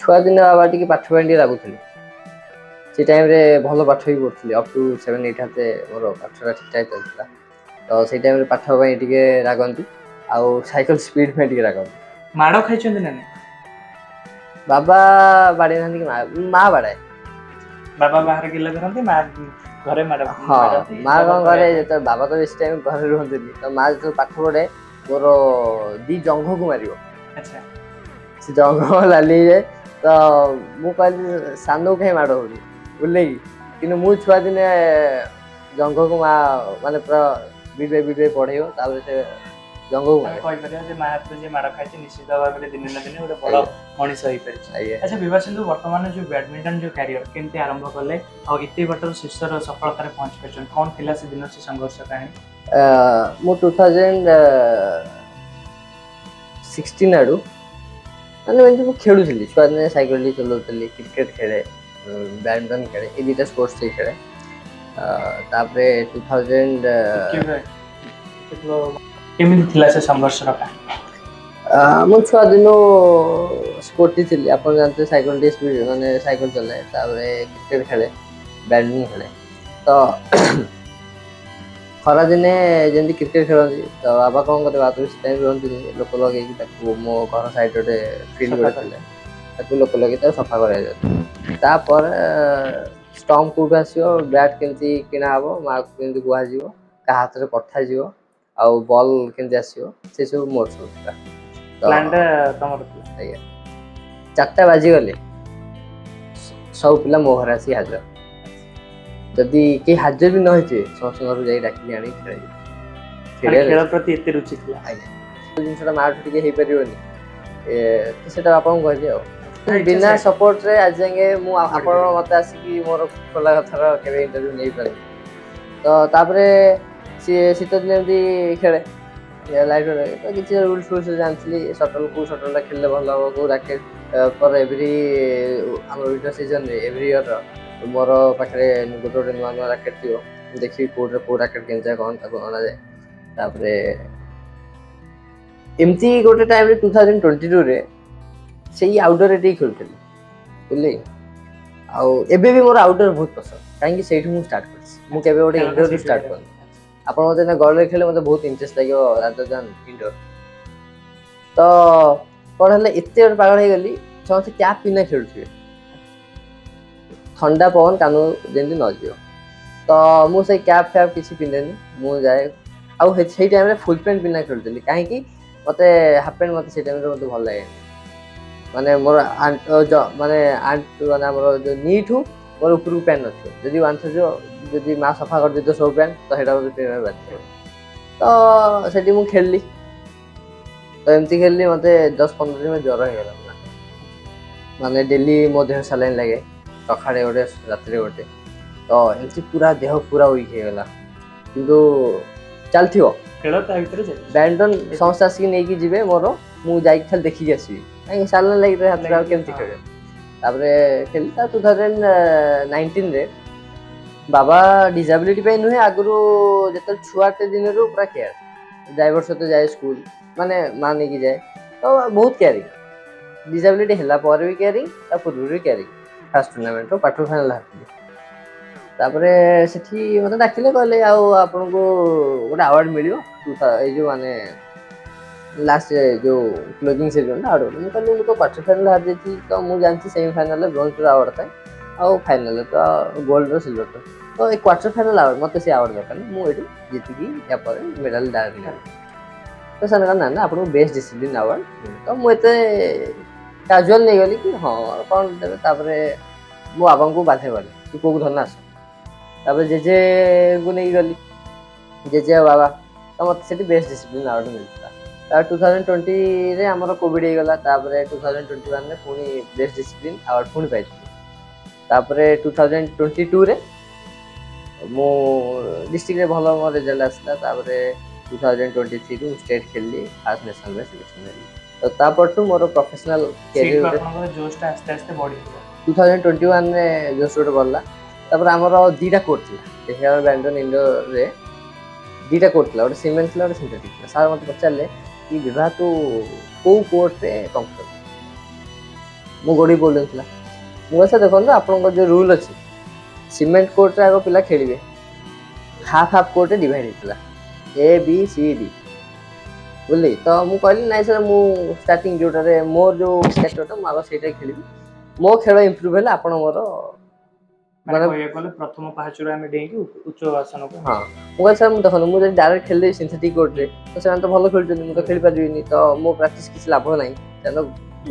ଛୁଆ ଦିନେ ବାବା ଟିକେ ପାଠ ପାଇଁ ଟିକେ ରାଗୁଥିଲେ। ସେ ଟାଇମ୍ରେ ଭଲ ପାଠ ବି ପଢ଼ୁଥିଲି, ଅପ୍ ଟୁ 7 8 ହାତେ ମୋର ପାଠଟା ଠିକ୍ ଠାକ୍ ଚାଲିଥିଲା। ତ ସେଇ ଟାଇମ୍ରେ ପାଠ ପାଇଁ ଟିକେ ରାଗନ୍ତି ଆଉ ସାଇକେଲ ସ୍ପିଡ୍ ପାଇଁ ଟିକେ ରାଗନ୍ତି। ମାଡ଼ ଖାଇଛନ୍ତି ନା ନାଇଁ? ବାବା ବାଡ଼େଇ ନାହାନ୍ତି କି ମା, ମା ବାଡ଼ାଏ। ବାବା ବାହାରେ ଗେଲ କରନ୍ତି, ମା ଘରେ ମାଡ଼ ହଁ। ମାରନ୍ତି। ମା କଣ ଜବର କରେ, କରିବା ପାଇଁ। ଯେତେବେଳେ ବାବା ତ ବେଶୀ ଟାଇମ୍ ଘରେ ରୁହନ୍ତିନି, ତ ମା ଯେତେବେଳେ ପାଠ ପଢ଼େ ମୋର ଦି ଜଙ୍ଘକୁ ମାରିବ। ସେ ଜଙ୍ଘ ଲାଲି ହେଇଯାଏ। ତ ମୁଁ କହିଲି ସାନକୁ କାହିଁ ମାଡ଼ ହଉନି, ବୁଝିଲେ କି? କିନ୍ତୁ ମୁଁ ଛୁଆ ଦିନେ ଜଙ୍ଘକୁ ମା ମାନେ ପୁରା ବିଟ୍ ବାଇ ବିଟ୍ ବାଇ ପଢ଼େଇବ, ତାପରେ ସେ ଜଙ୍ଗକୁ ଆମେ ମାରେ। କହିପାରିବା ଯେ ମା ହାତରୁ ଯିଏ ମାଡ଼ ଖାଇଛି, ନିଶ୍ଚିତ ଭାବରେ ଦିନେ ନା ଦିନେ ଗୋଟେ ବଡ଼ ମଣିଷ ହେଇପାରିଛି। ଆଚ୍ଛା ବିଭାସିନ୍ଧୁ, ବର୍ତ୍ତମାନ ଯୋଉ ବ୍ୟାଡମିଣ୍ଟନ ଯୋଉ କ୍ୟାରିୟର କେମିତି ଆରମ୍ଭ କଲେ ଆଉ ଏତେ ବାଟର ଶୀର୍ଷର ସଫଳତାରେ ପହଞ୍ଚି ପାରିଛନ୍ତି, କଣ ଥିଲା ସେ ଦିନ, ସେ ସଂଘର୍ଷ କାହାଣୀ? ମୁଁ 2016 ଆଡ଼ୁ ମାନେ ଏମିତି ମୁଁ ଖେଳୁଥିଲି। ଛୁଆଦିନେ ସାଇକେଲ ଟିକେ ଚଲାଉଥିଲି, କ୍ରିକେଟ ଖେଳେ, ବ୍ୟାଡମିଣ୍ଟନ ଖେଳେ, ଏ ଦୁଇଟା ସ୍ପୋର୍ଟସ୍ ଟିକେ ଖେଳେ। ତାପରେ 2000 କେମିତି ଥିଲା ସେ ସଂଘର୍ଷର କାହାଣୀ? ମୁଁ ଛୁଆ ଦିନୁ ସ୍ପୋର୍ଟି ଥିଲି, ଆପଣ ଜାଣିଥିବେ। ସାଇକେଲ ଟିକେ ସ୍ପିଡ୍, ମାନେ ସାଇକେଲ ଚଲାଏ, ତାପରେ କ୍ରିକେଟ ଖେଳେ, ବ୍ୟାଡମିଣ୍ଟନ ଖେଳେ। ତ ଖରାଦିନେ ଯେମିତି କ୍ରିକେଟ ଖେଳନ୍ତି, ତ ବାବା କ'ଣ କରେ, ବାବା ବି ସେ ଟାଇମ୍ ରୁହନ୍ତିନି, ଲୋକ ଲଗେଇକି ତାକୁ ମୋ ଘର ସାଇଡ୍ ଗୋଟେ ଫିଲ୍ଡ ସଫା ଗୋଟେ ଥିଲା, ତାକୁ ଲୋକ ଲଗେଇ ତାକୁ ସଫା କରାଯାଏ। ତାପରେ ଷ୍ଟମ୍ପ କୋଉଠୁ ଆସିବ, ବ୍ୟାଟ୍ କେମିତି କିଣା ହବ, ମାଆକୁ କେମିତି କୁହାଯିବ, କାହା ହାତରେ ପଠାଯିବ ଆଉ ବଲ୍ କେମିତି ଆସିବ, ସେସବୁ ମୋର ସବୁ ଥିଲା ତ। ପ୍ଲାନ୍ଟା ତମର ଥିଲା। ଆଜ୍ଞା। 4ଟା ବାଜିଗଲେ ସବୁ ପିଲା ମୋ ଘରେ ଆସିକି ହାଜର। ଯଦି କେହି ହାଜର ବି ନ ହେଇଥିବେ, ସମସ୍ତଙ୍କ ଘରକୁ ଯାଇ ଡାକିକି ଆଣିକି ଖେଳେଇବି। ମାନେ ଖେଳିବାର ଖେଳ ପ୍ରତି ଏତେ ରୁଚି ଥିଲା। ଆଜ୍ଞା। ଯୋଉ ଜିନିଷଟା ମାଠୁ ଟିକେ ହେଇପାରିବନି ତ ସେଇଟା ବାପାଙ୍କୁ କହିଲି। ଆଉ ଇଚ୍ଛା ବିନା ସପୋର୍ଟରେ ଆଜି ଯାକେ ମୁଁ ଆପଣ ମତେ ଆସିକି ମୋର ଖୋଲା କଥାର କେବେ ଇଣ୍ଟରଭ୍ୟୁ ନେଇପାରିନି। ତ ତାପରେ ସିଏ ଶୀତ ଦିନେ ଏମିତି ଖେଳେ ଲାଇଟ୍ ତ କିଛି ରୁଲ୍ସ ଫୁଲ୍ସ ଜାଣିଥିଲି, ସଟଲ୍ କେଉଁ ସଟଲ୍ଟା ଖେଳିଲେ ଭଲ ହବ, କେଉଁ ରାକେଟ୍। ଫର୍ ଏଭ୍ରି ଆମର ୱିଣ୍ଟର ସିଜନରେ ଏଭ୍ରି ଇୟର ମୋର ପାଖରେ ଗୋଟେ ଗୋଟେ ନୂଆ ନୂଆ ରାକେଟ୍ ଥିବ। ମୁଁ ଦେଖିବି କେଉଁଥିରେ କେଉଁ ରାକେଟ୍ କେମିତିଆ କ'ଣ, ତାକୁ ଅଣାଯାଏ। ତାପରେ ଏମିତି ଗୋଟେ ଟାଇମ୍ରେ 2022ରେ ସେଇ ଆଉଟଡୋରରେ ଟିକେ ଖେଳୁଥିଲି, ବୁଝିଲେ କି? ଆଉ ଏବେ ବି ମୋର ଆଉଟଡୋର ବହୁତ ପସନ୍ଦ, କାହିଁକି ସେଇଠୁ ମୁଁ ଷ୍ଟାର୍ଟ କରିଛି। ମୁଁ କେବେ ଗୋଟେ ଖେଳଟା ଇନଡୋରରୁ ସେଇଠୁ ଷ୍ଟାର୍ଟ ହେଲା। କରିନି। ଆପଣ ମୋତେ ନା ଗଡ଼ରେ ଖେଳିଲେ ମୋତେ ବହୁତ ଇଣ୍ଟରେଷ୍ଟ ଲାଗିବ ରାଦର ଦ୍ୟାନ୍ ଇନଡୋର। ତ କ'ଣ ହେଲା, ଏତେ ଗୋଟେ ପାଗଳ ହେଇଗଲି, ସମସ୍ତେ କ୍ୟାପ୍ ପିନ୍ଧା ଖେଳୁଥିବେ, ଥଣ୍ଡା ପବନ କାନକୁ ଯେମିତି ନ ଯିବ। ତ ମୁଁ ସେଇ କ୍ୟାପ୍ ଫ୍ୟାପ୍ କିଛି ପିନ୍ଧେନି, ମୁଁ ଯାଏ। ଆଉ ସେଇ ଟାଇମ୍ରେ ଫୁଲ୍ ପ୍ୟାଣ୍ଟ ପିନ୍ଧା ଖେଳୁଥିଲି, କାହିଁକି ମୋତେ ହାଫ୍ ପ୍ୟାଣ୍ଟ ମୋତେ ସେଇ ଟାଇମ୍ରେ ମୋତେ ଭଲ ଲାଗେନି। ମାନେ ମୋର ମାନେ ଆଣ୍ଠୁ, ମାନେ ଆମର ଯେଉଁ ନିଠୁ ମୋର ଉପରକୁ ପ୍ୟାଣ୍ଟ ନଥିବ, ଯଦି ୱାନ୍ସ ଯିବ, ଯଦି ମା ସଫା କରିଦେଇଥିବ ସବୁ ପ୍ୟାଣ୍ଟ, ତ ସେଇଟା ମୋତେ ପିନ୍ଧିବାକୁ ବାଧ୍ୟ। ତ ସେଠି ମୁଁ ଖେଳିଲି, ତ ଏମିତି ଖେଳିଲି, ମୋତେ 10-15 ଦିନ ଜ୍ୱର ହେଇଗଲା ପୁରା। ମାନେ ଡେଲି ମୋ ଦେହ ସାଲାଇନ୍ ଲାଗେ, ସକାଳେ ଗୋଟେ, ରାତିରେ ଗୋଟେ। ତ ଏମିତି ପୁରା ଦେହ ପୁରା ୱିକ୍ ହେଇଗଲା, କିନ୍ତୁ ଚାଲିଥିବ। ଖେଳ ତା ଭିତରେ ଚାଲିଛି। ବ୍ୟାଡମିଣ୍ଟନ ସମସ୍ତେ ଆସିକି ନେଇକି ଯିବେ ମୋର, ମୁଁ ଯାଇକି ଖାଲି ଦେଖିକି ଆସିବି, କାହିଁକି ସାଲାଇନ୍ ଲାଗିଥାଏ ହାତରେ, ଆଉ କେମିତି ଖେଳିବେ? ତାପରେ ଖେଳିଲି। ତା 2019ରେ ବାବା ଡିସାବିଲିଟି ପାଇଁ ନୁହେଁ, ଆଗରୁ ଯେତେବେଳେ ଛୁଆଟେ ଦିନରୁ ପୁରା କେୟାର, ଡ୍ରାଇଭର ସହିତ ଯାଏ ସ୍କୁଲ, ମାନେ ମା ନେଇକି ଯାଏ, ତ ବହୁତ କେୟାରିଂ। ଡିସାବିଲିଟି ହେଲା ପରେ ବି କେୟାରିଂ, ତା ପୂର୍ବରୁ ବି କେୟାରିଂ। ଫାର୍ଷ୍ଟ ଟୁର୍ଣ୍ଣାମେଣ୍ଟର କ୍ୱାର୍ଟର ଫାଇନାଲ୍ ହାରିଥିଲି। ତାପରେ ସେଠି ମୋତେ ଡାକିଲେ, କହିଲେ ଆଉ ଆପଣଙ୍କୁ ଗୋଟେ ଆୱାର୍ଡ଼ ମିଳିବ ଏଇ ଯେଉଁ ମାନେ ଲାଷ୍ଟ ଯେଉଁ କ୍ଲୋଜିଂ ସେରିମନି ଆୱାର୍ଡ଼। ମୁଁ କହିଲି, ମୁଁ ତ କ୍ୱାର୍ଟର ଫାଇନାଲ୍ ହାରି ଯାଇଥିଲି, ତ ମୁଁ ଜାଣିଛି ସେମି ଫାଇନାଲ୍ରେ ବ୍ରୋଞ୍ଜର ଆୱାର୍ଡ଼ ଥାଏ ଆଉ ଫାଇନାଲ୍ରେ ତ ଗୋଲ୍ଡର, ସିଲଭର। ତ ଏଇ କ୍ୱାର୍ଟର ଫାଇନାଲ୍ ଆୱାର୍ଡ଼, ମୋତେ ସେ ଆୱାର୍ଡ଼ ଦରକାର ନାହିଁ, ମୁଁ ଏଇଠି ଜିତିକି ୟା ପରେ ମେଡ଼ାଲ ଡାଇରେକ୍ଟ ନେବି। ତ ସେମାନେ କହିଲେ, ନା ନା, ଆପଣଙ୍କୁ ବେଷ୍ଟ ଡିସିପ୍ଲିନ୍ ଆୱାର୍ଡ଼। ତ ମୁଁ ଏତେ କାଜୁଆଲ୍ ନେଇଗଲି କି ହଁ, କ'ଣ ଦେବେ। ତାପରେ ମୋ ବାବାଙ୍କୁ ବାଧ୍ୟ କଲି କି ପୁଅକୁ ଧରିନା ଆସ। ତାପରେ ଜେଜେଙ୍କୁ ନେଇକି ଗଲି, ଜେଜେ ଆଉ ବାବା। ତ ମୋତେ ସେଠି ବେଷ୍ଟ ଡିସିପ୍ଲିନ୍ ଆୱାର୍ଡ଼ ମିଳିଥିଲା। ତାପରେ 2020ରେ ଆମର କୋଭିଡ଼ ହେଇଗଲା। ତାପରେ 2021ରେ ପୁଣି ବେଷ୍ଟ ଡିସିପ୍ଲିନ୍ ଆୱାର୍ଡ଼ ପୁଣି ପାଇଥିଲି। ତାପରେ 2022ରେ ମୁଁ ଡିଷ୍ଟ୍ରିକ୍ଟରେ ଭଲ ମୋ ରେଜଲ୍ଟ ଆସିଲା। ତାପରେ 2023ରୁ ମୁଁ ଷ୍ଟେଟ୍ ଖେଳିଲି, ଫାର୍ଷ୍ଟ ନ୍ୟାସନାଲ୍ରେ ସିଲେକ୍ସନ୍ ହେଲି। ତ ତାପରଠୁ ମୋର ପ୍ରଫେସନାଲ୍ ସେଇଠୁ କ୍ୟାରିୟର ଆପଣଙ୍କର ଜୋଶଟା ଆସ୍ତେ ଆସ୍ତେ ବଢିଥିବ। 2021ରେ ଜୋଶ ଗୋଟେ ବଢ଼ିଲା। ତାପରେ ଆମର ଦୁଇଟା କୋର୍ଟ ଥିଲା ଢେଙ୍କାନାଳ ବ୍ୟାଡମିଣ୍ଟନ ଇଣ୍ଡୋରରେ, ଦୁଇଟା କୋର୍ଟ ଥିଲା, ଗୋଟେ ସିମେଣ୍ଟ ଥିଲା, ଗୋଟେ ସିନ୍ଥେଟିକ୍ ଥିଲା। ସାର୍ ମୋତେ ପଚାରିଲେ କି ବିଭା, ତୁ କେଉଁ କୋର୍ଟରେ କମ୍ଫର୍ଟେବଲ୍? ମୁଁ ଗୋଡ଼ି ପ୍ରୋବ୍ଲେମ୍ ଥିଲା। ମୁଁ କହିଲି, ସାର୍ ଦେଖନ୍ତୁ, ଆପଣଙ୍କର ଯେଉଁ ରୁଲ୍ ଅଛି, ସିମେଣ୍ଟ କୋର୍ଟରେ ଆଗ ପିଲା ଖେଳିବେ। ହାଫ୍ ହାଫ୍ କୋର୍ଟରେ ଡିଭାଇଡ଼ ହେଇଥିଲା, ଏ ବି ସି ଡି, ବୁଝିଲେ କି? ତ ମୁଁ କହିଲି, ନାଇଁ ସାର୍, ମୁଁ ଷ୍ଟାର୍ଟିଂ ଯେଉଁଟାରେ ମୋର ଯେଉଁ କ୍ୟାରେକ୍ଟରଟା, ମୁଁ ଆଗ ସେଇଟାରେ ଖେଳିବି। ମୋ ଖେଳ ଇମ୍ପ୍ରୁଭ୍ ହେଲେ ଆପଣ ମୋର ମାନେ ମାନେ କହିବାକୁ ଗଲେ ପ୍ରଥମ ପାହାଚରୁ ଆମେ ଡେଇଁକି ଉଚ୍ଚ ଆସନକୁ। ହଁ, ମୁଁ କହିଲି, ସାର୍ ମୁଁ ଦେଖନ୍ତୁ, ମୁଁ ଯଦି ଡାଇରେକ୍ଟ ଖେଳିଦେବି ସିନ୍ଥେଟିକ୍ କୋର୍ଟରେ, ତ ସେମାନେ ତ ଭଲ ଖେଳୁଛନ୍ତି, ମୁଁ ତ ଖେଳିପାରିବିନି, ତ ମୋ ପ୍ରାକ୍ଟିସ୍ କିଛି ଲାଭ ନାହିଁ। ତେଣୁ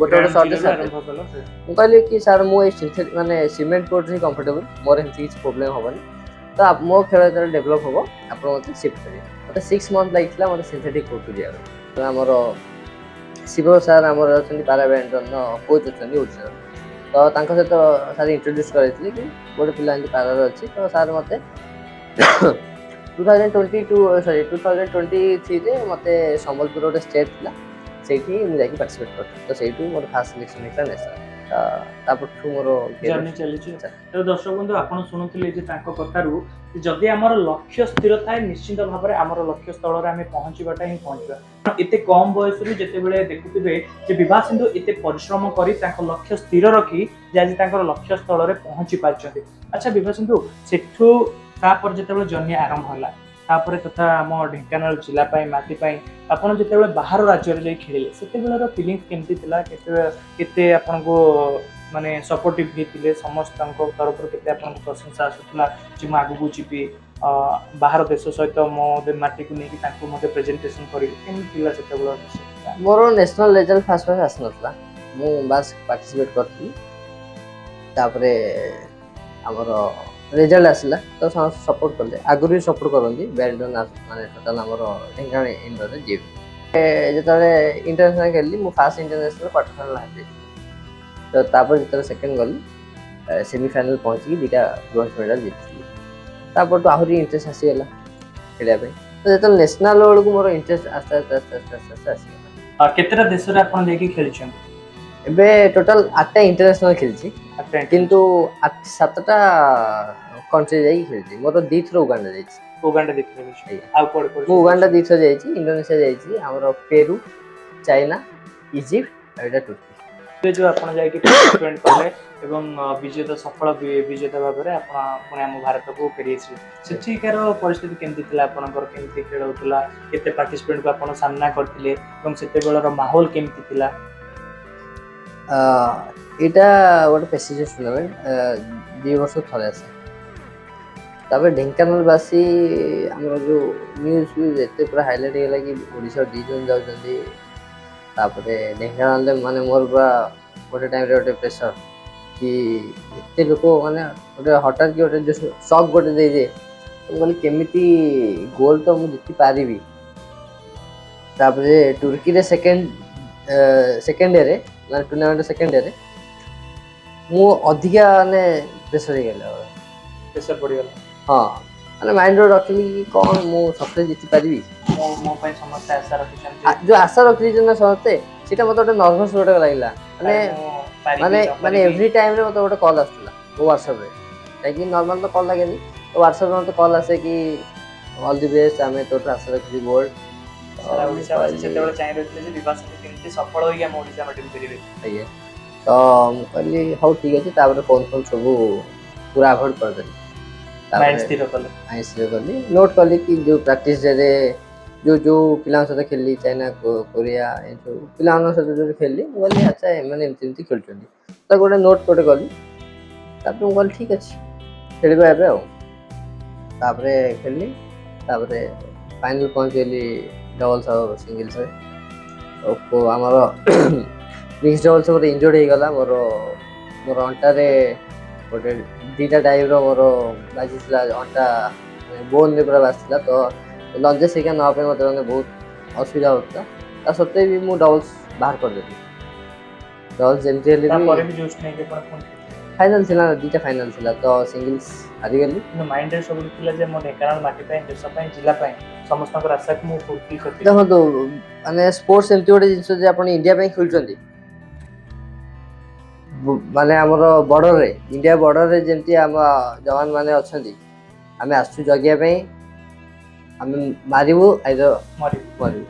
ଗୋଟେ ଗୋଟେ Ground short zero ରୁ ଆରମ୍ଭ କଲ ମୁଁ କହିଲି କି ସାର୍, ମୁଁ ଏଇ ସିନ୍ଥେଟିକ୍, ମାନେ ସିମେଣ୍ଟ କୋର୍ଟରେ ହିଁ କମ୍ଫର୍ଟେବଲ୍, ମୋର ଏମିତି କିଛି ପ୍ରୋବ୍ଲେମ୍ ହେବନି। ତ ମୋ ଖେଳ ଯେତେବେଳେ ଡେଭଲପ୍ ହେବ, ଆପଣ ମୋତେ ସିଫ୍ଟ କରିବେ। ମୋତେ 6 ମନ୍ଥ ଲାଗିଥିଲା ମୋତେ ସିନ୍ଥେଟିକ୍ କୋର୍ଟକୁ ଯିବା ପାଇଁ। ତ ଆମର ଶିବ ସାର୍ ଆମର ଅଛନ୍ତି, ପାରା ବ୍ୟାଡମିଣ୍ଟନର କୋଚ୍ ଅଛନ୍ତି ଓଡ଼ିଶାର। ତ ତାଙ୍କ ସହିତ ସାର୍ ଇଣ୍ଟ୍ରୋଡ୍ୟୁସ୍ କରାଇଥିଲେ କି ଗୋଟେ ପିଲା ଏମିତି ପାରାର ଅଛି। ତ ସାର୍ ମୋତେ 2022, sorry, 2023ରେ ମୋତେ ସମ୍ବଲପୁର ଗୋଟେ ଷ୍ଟେଟ୍ ଥିଲା, ସେଇଠି ମୁଁ ଯାଇକି ପାର୍ଟିସିପେଟ୍ କରିଥିଲି। ତ ସେଇଠୁ ମୋର ଫାର୍ଷ୍ଟ ସିଲେକ୍ସନ୍ ହେଇଥିଲା ନ୍ୟାସନାଲ୍। ତ ତାପରଠୁ ମୋର ଜର୍ଣ୍ଣି ଚାଲିଛି। ତେଣୁ ଦର୍ଶକ ବନ୍ଧୁ, ଆପଣ ଶୁଣୁଥିଲେ ଯେ ତାଙ୍କ କଥାରୁ ଯେ ଯଦି ଆମର ଲକ୍ଷ୍ୟ ସ୍ଥିର ଥାଏ, ନିଶ୍ଚିତ ଭାବରେ ଆମର ଲକ୍ଷ୍ୟ ସ୍ଥଳରେ ଆମେ ପହଞ୍ଚିବାଟା ହିଁ ପହଞ୍ଚିବା। ଏତେ କମ ବୟସରୁ ଯେତେବେଳେ ଦେଖୁଥିବେ ଯେ ବିଭା ସିନ୍ଧୁ ଏତେ ପରିଶ୍ରମ କରି ତାଙ୍କ ଲକ୍ଷ୍ୟ ସ୍ଥିର ରଖି ଯେ ଆଜି ତାଙ୍କର ଲକ୍ଷ୍ୟ ସ୍ଥଳରେ ପହଞ୍ଚି ପାରିଛନ୍ତି। ଆଚ୍ଛା ବିଭା ସିନ୍ଧୁ, ସେଠୁ ତାପରେ ଯେତେବେଳେ ଜର୍ଣ୍ଣି ଆରମ୍ଭ ହେଲା, ତାପରେ ତଥା ଆମ ଢେଙ୍କାନାଳ ଜିଲ୍ଲା ପାଇଁ, ମାଟି ପାଇଁ ଆପଣ ଯେତେବେଳେ ବାହାର ରାଜ୍ୟରେ ଯାଇ ଖେଳିଲେ, ସେତେବେଳର ଫିଲିଙ୍ଗସ୍ କେମିତି ଥିଲା? କେତେ କେତେ ଆପଣଙ୍କୁ ମାନେ ସପୋର୍ଟିଭ ହେଇଥିଲେ ସମସ୍ତଙ୍କ ତରଫରୁ? କେତେ ଆପଣଙ୍କୁ ପ୍ରଶଂସା ଆସୁଥିଲା ଯେ ମୁଁ ଆଗକୁ ଯିବି, ବାହାର ଦେଶ ସହିତ ମୋ ମାଟିକୁ ନେଇକି ତାଙ୍କୁ ମଧ୍ୟ ପ୍ରେଜେଣ୍ଟେସନ କରିବି? କେମିତି ଥିଲା ସେତେବେଳ ବିଷୟ? ମୋର ନ୍ୟାସନାଲ୍ ରେଜଲ୍ଟ ଫାଷ୍ଟ ଫାଷ୍ଟ ଆସିନଥିଲା। ମୁଁ ବାସ୍ ପାର୍ଟିସିପେଟ୍ କରିଥିଲି। ତାପରେ ଆମର ରେଜଲ୍ଟ ଆସିଲା ତ ସମସ୍ତେ ସପୋର୍ଟ କଲେ। ଆଗରୁ ବି ସପୋର୍ଟ କରନ୍ତି ବ୍ୟାଡମିଣ୍ଟନ, ମାନେ ଟୋଟାଲ୍ ଆମର ଢେଙ୍କାନାଳ ଇଣ୍ଡୋରରେ ଯିଏ ବି। ଯେତେବେଳେ ଇଣ୍ଟରନ୍ୟାସନାଲ୍ ଖେଳିଲି, ମୁଁ ଫାଷ୍ଟ ଇଣ୍ଟରନ୍ୟାସନାଲ୍ କ୍ୱାର୍ଟର ଫାଇନାଲ୍ ହାରିଯାଇଥିଲି। ତ ତାପରେ ଯେତେବେଳେ ସେକେଣ୍ଡ ଗଲି, ସେମିଫାଇନାଲ୍ ପହଞ୍ଚିକି ଦୁଇଟା ବ୍ରୋଞ୍ଜ ମେଡ଼ାଲ୍ ଜିତିଥିଲି। ତାପରଠୁ ଆହୁରି ଇଣ୍ଟରେଷ୍ଟ ଆସିଗଲା ଖେଳିବା ପାଇଁ। ତ ଯେତେବେଳେ ନ୍ୟାସନାଲ୍ ବେଳକୁ ମୋର ଇଣ୍ଟରେଷ୍ଟ ଆସ୍ତେ ଆସ୍ତେ ଆସ୍ତେ ଆସ୍ତେ ଆସ୍ତେ ଆସ୍ତେ ଆସିଗଲା। କେତେଟା ଦେଶରେ ଆପଣ ଯାଇକି ଖେଳିଛନ୍ତି? ଏବେ ଟୋଟାଲ ଆଠଟା ଇଣ୍ଟରନ୍ୟାସନାଲ୍ ଖେଳିଛି। ଆଠଟା? କିନ୍ତୁ 8 7ଟା କଣ୍ଟ୍ରି ଯାଇକି ଖେଳିଛି। ମୋର ଦୁଇଥର ଉଗାଣ୍ଡା ଯାଇଛି। ଉଗାଣ୍ଡା ଦେଖିଲେ? ଆଜ୍ଞା। ଆଉ କୁଆଡେ କୁଆଡେ? ମୁଁ ଉଗାଣ୍ଡା ଦୁଇଥର ଯାଇଛି, ଇଣ୍ଡୋନେସିଆ ଯାଇଛି, ଆମର ପେରୁ, ଚାଇନା, ଇଜିପ୍ଟ ଆଉ ଏଇଟା ତୁର୍କୀ। ଏବେ ଯୋଉ ଆପଣ ଯାଇକି ପାର୍ଟିସିପେଣ୍ଟ କଲେ ଏବଂ ବିଜେତା, ସଫଳ ବିଜେତା ଭାବରେ ଆପଣ ପୁଣି ଆମ ଭାରତକୁ ଫେରି ଆସିଲେ, ସେଠିକାର ପରିସ୍ଥିତି କେମିତି ଥିଲା ଆପଣଙ୍କର? କେମିତି ଖେଳ ହଉଥିଲା? କେତେ ପାର୍ଟିସିପେଣ୍ଟକୁ ଆପଣ ସାମ୍ନା କରିଥିଲେ ଏବଂ ସେତେବେଳର ମାହୋଲ କେମିତି ଥିଲା? ଏଇଟା ଗୋଟେ ପ୍ରେଷ୍ଟିଜିୟସ୍ ଟୁର୍ଣ୍ଣାମେଣ୍ଟ, 2 ବର୍ଷ ଥରେ ଆସେ। ତାପରେ ଢେଙ୍କାନାଳବାସୀ, ଆମର ଯେଉଁ ନ୍ୟୁଜ୍ ଫ୍ୟୁଜ୍ ଏତେ ପୁରା ହାଇଲାଇଟ୍ ହେଇଗଲା କି ଓଡ଼ିଶାର ଦୁଇ ଜଣ ଯାଉଛନ୍ତି। ତାପରେ ଢେଙ୍କାନାଳରେ ମାନେ ମୋର ପୁରା ଗୋଟେ ଟାଇମ୍ରେ ଗୋଟେ ପ୍ରେସର୍ କି ଏତେ ଲୋକ, ମାନେ ଗୋଟେ ହଠାତ୍ କି ଗୋଟେ ଯେଉଁ ସକ୍ ଗୋଟେ ଦେଇଦିଏ। ମୁଁ କହିଲି, କେମିତି ଗୋଲ୍ଡ ତ ମୁଁ ଜିତି ପାରିବି। ତାପରେ ତୁର୍କୀରେ ସେକେଣ୍ଡ ସେକେଣ୍ଡ ଡେରେ, ମାନେ ଟୁର୍ଣ୍ଣାମେଣ୍ଟ ସେକେଣ୍ଡ ଡେରେ ମୁଁ ଅଧିକା ମାନେ ପ୍ରେସର୍ ହେଇଗଲା। ପ୍ରେସର ପଡ଼ିଗଲା? ହଁ, ମାନେ ମାଇଣ୍ଡରେ ରଖିଲି କି କ'ଣ ମୁଁ ସତରେ ଜିତି ପାରିବି? ମୋ ମୋ ପାଇଁ ସମସ୍ତେ ଆଶା ରଖିଛନ୍ତି। ଯୋଉ ଆଶା ରଖିଦେଇଛନ୍ତି ନା ସମସ୍ତେ, ସେଇଟା ମତେ ଗୋଟେ ନର୍ଭସ୍ ଗୋଟେ ଲାଗିଲା। ମାନେ ମୁଁ ପାରିବି, ମାନେ ନ ମାନେ ପାରିବି। ଏଭ୍ରି ଟାଇମ୍ରେ ମତେ ଗୋଟେ କଲ୍ ଆସୁଥିଲା ମୋ ହ୍ୱାଟ୍ସଆପ୍ରେ। କାହିଁକି ନର୍ମାଲ ତ କଲ୍ ଲାଗେନି, ତ ହ୍ୱାଟ୍ସଆପ୍ରେ ମତେ କଲ୍ ଆସେ କି ଅଲ୍ the best, ଆମେ ତୋଠୁ ଆଶା ରଖିଛୁ ଗୋଲ୍ଡ। ସାରା ଓଡ଼ିଶାବାସୀ ସେତେବେଳେ ଚାହିଁ ରହିଥିଲେ ଯେ ବିଭା ସିନ୍ଧୁ କେମିତି ସଫଳ ହୋଇକି ଆମ ଓଡ଼ିଶା ମାଟିକୁ ଫେରିବେ। ଆଜ୍ଞା, ତ ମୁଁ କହିଲି ହଉ ଠିକ୍ ଅଛି। ତାପରେ ଫୋନ୍ ଫୋନ୍ ସବୁ ପୁରା ଆଭଏଡ଼ କରିଦେଲି। ମାଇଣ୍ଡ ତାପରେ ସ୍ଥିର କଲେ। ମାଇଣ୍ଡ ସ୍ଥିର କଲି, ନୋଟ୍ କଲି କି ଯୋଉ ପ୍ରାକ୍ଟିସ୍ ଡେରେ ଯୋଉ ଯୋଉ ପିଲାଙ୍କ ସହିତ ଖେଳିଲି, ଚାଇନା, କୋରିଆ, ଏସବୁ ପିଲାମାନଙ୍କ ସହିତ ଯୋଉ ଖେଳିଲି, ମୁଁ କହିଲି ଆଚ୍ଛା, ଏମାନେ ଏମିତି ଏମିତି ଖେଳୁଛନ୍ତି। ତ ଗୋଟେ ନୋଟ୍ ଗୋଟେ କଲି। ତାପରେ ମୁଁ କହିଲି ଠିକ୍ ଅଛି, ଖେଳିବା ଏବେ ଆଉ। ତାପରେ ଖେଳିଲି, ତାପରେ ଫାଇନାଲ୍ ପହଞ୍ଚିଗଲି ଡବଲ୍ସ ଆଉ ସିଙ୍ଗଲ୍ସରେ। ଆମର ମିକ୍ସ ଡବଲ୍ସ ମୋର ଇଞ୍ଜୁର୍ଡ଼ ହେଇଗଲା। ମୋର ମୋର ଅଣ୍ଟାରେ ଗୋଟେ ଦୁଇଟା ଡାଇଭ୍ର ମୋର ବାଜିଥିଲା, ଅଣ୍ଟା ବୋନ୍ରେ ପୁରା ବାଜିଥିଲା। ତ ଲଞ୍ଜେସ୍ ହେଇକା ନେବା ପାଇଁ ମୋତେ ମାନେ ବହୁତ ଅସୁବିଧା ହେଉଥିଲା। ତା ସତ୍ତ୍ୱେ ବି ମୁଁ ଡବଲ୍ସ ବାହାର କରିଦେଲି। ଡବଲ୍ସ ଯେମିତି ହେଲେ ତାପରେ ବି ବି ଜୋସ୍ ନେଇକି ଆପଣ ପୁଣି ଖେଳିଲେ। ଫାଇନାଲ୍ ଥିଲା ନା, ଦୁଇଟା ଫାଇନାଲ୍ ଥିଲା, ତ ସିଙ୍ଗଲ୍ସ ହାରିଗଲି। କିନ୍ତୁ ମାଇଣ୍ଡରେ ସବୁଠୁ ଥିଲା ଯେ ମୋ ଢେଙ୍କାନାଳ ମାଟି ପାଇଁ, ଦେଶ ପାଇଁ, ଜିଲ୍ଲା ପାଇଁ ସମସ୍ତଙ୍କର ଆଶାକୁ ମୁଁ ଫୁଲଫିଲ୍ କରିଦେବି। ଦେଖନ୍ତୁ, ମାନେ ସ୍ପୋର୍ଟସ ଏମିତି ଗୋଟେ ଜିନିଷ ଯେ ଆପଣ ଇଣ୍ଡିଆ ପାଇଁ ଖେଳୁଛନ୍ତି, ମାନେ ଆମର ବର୍ଡରରେ, ଇଣ୍ଡିଆ ବର୍ଡରରେ ଯେମିତି ଆମ ଯବାନ ମାନେ ଅଛନ୍ତି, ଆମେ ଆସୁଛୁ ଜଗିବା ପାଇଁ, ଆମେ ମାରିବୁ ଆଇଦର ମରିବୁ। ମରିବୁ।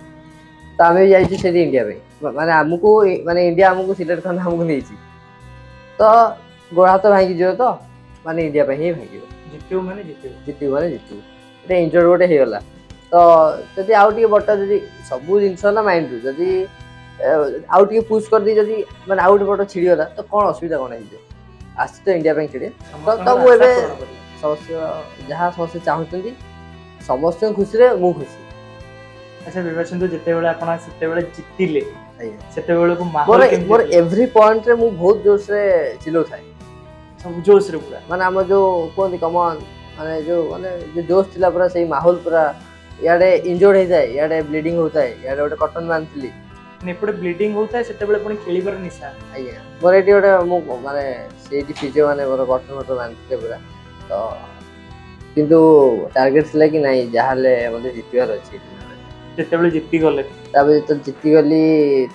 ତ ଆମେ ବି ଯାଇଛୁ ସେଠି ଇଣ୍ଡିଆ ପାଇଁ, ମାନେ ଆମକୁ ମାନେ ଇଣ୍ଡିଆ ଆମକୁ ସିଲେକ୍ଟ ଖଣ୍ଡେ ଆମକୁ ନେଇଛି। ତ ଗୋଡ଼ ହାତ ଭାଙ୍ଗିଯିବ ତ ମାନେ ଇଣ୍ଡିଆ ପାଇଁ ହିଁ ଭାଙ୍ଗିବ। ଜିତିବୁ ମାନେ ଜିତିବୁ। ଜିତିବୁ ମାନେ ଜିତିବୁ। ଏଇଟା ଇଞ୍ଜର୍ଡ ଗୋଟେ ହେଇଗଲା, ତ ଯଦି ଆଉ ଟିକେ ବଟା, ଯଦି ସବୁ ଜିନିଷ ହେଲା ମାଇଣ୍ଡରୁ, ଯଦି ଆଉ ଟିକେ ପୁସ୍ କରିଦେଇ ଯଦି ମାନେ ଆଉ ଗୋଟେ ବଟ ଛିଡ଼ିଗଲା ତ କ'ଣ ଅସୁବିଧା କ'ଣ ହେଇଯିବ? ଆସିଛି ତ ଇଣ୍ଡିଆ ପାଇଁ ଖେଳିବେ। ସମସ୍ତଙ୍କର ମୁଁ ଆଶା ଏବେ ପୂରଣ କରିବୁ। ସମସ୍ତ ଯାହା ସମସ୍ତେ ଚାହୁଁଛନ୍ତି, ସମସ୍ତଙ୍କ ଖୁସିରେ ମୁଁ ଖୁସି। ଆଚ୍ଛା ବିଭା ସିନ୍ଧୁ, ଯେତେବେଳେ ଆପଣ ସେତେବେଳେ ଜିତିଲେ, ସେତେବେଳକୁ ମାହୋଲ ମୋର କେମିତି ମୋର ଥିଲା? ଏଭ୍ରି ପଏଣ୍ଟରେ ମୁଁ ବହୁତ ଜୋରସରେ ଚିଲଉଥାଏ। ସବୁ ଜୋସରେ ପୁରା। ମାନେ ଆମ ଯୋଉ କୁହନ୍ତି କମନ୍ ମାନେ ଯୋଉ ମାନେ ଯୋଉ ଜୋସ୍ ଥିଲା ପୁରା, ସେଇ ମାହୋଲ ପୁରା। ଇଆଡ଼େ ଇଞ୍ଜୋର୍ଡ ହେଇଥାଏ, ଇଆଡ଼େ ବ୍ଲିଡିଂ ହଉଥାଏ, ଇଆଡ଼େ ଗୋଟେ କଟନ୍ ବାନ୍ଧିଥିଲି। ମାନେ ଏପଟେ ବ୍ଲିଡିଂ ହଉଥାଏ, ସେତେବେଳେ ପୁଣି ଖେଳିବାର ନିଶା। ଆଜ୍ଞା, ମୋର ଏଇଠି ଗୋଟେ ମୁଁ ମାନେ ସେଇଠି ଫିଜିଓ ମାନେ ମୋର କଟନ୍ ଫଟନ୍ ବାନ୍ଧିଥିଲେ ପୁରା। ତ କିନ୍ତୁ ଟାର୍ଗେଟ ଥିଲା କି ନାଇଁ, ଯାହାହେଲେ ମୋତେ ଜିତିବାର ଅଛି। ଯେତେବେଳେ ଜିତିଗଲେ? ତାପରେ ଯେତେବେଳେ ଜିତିଗଲି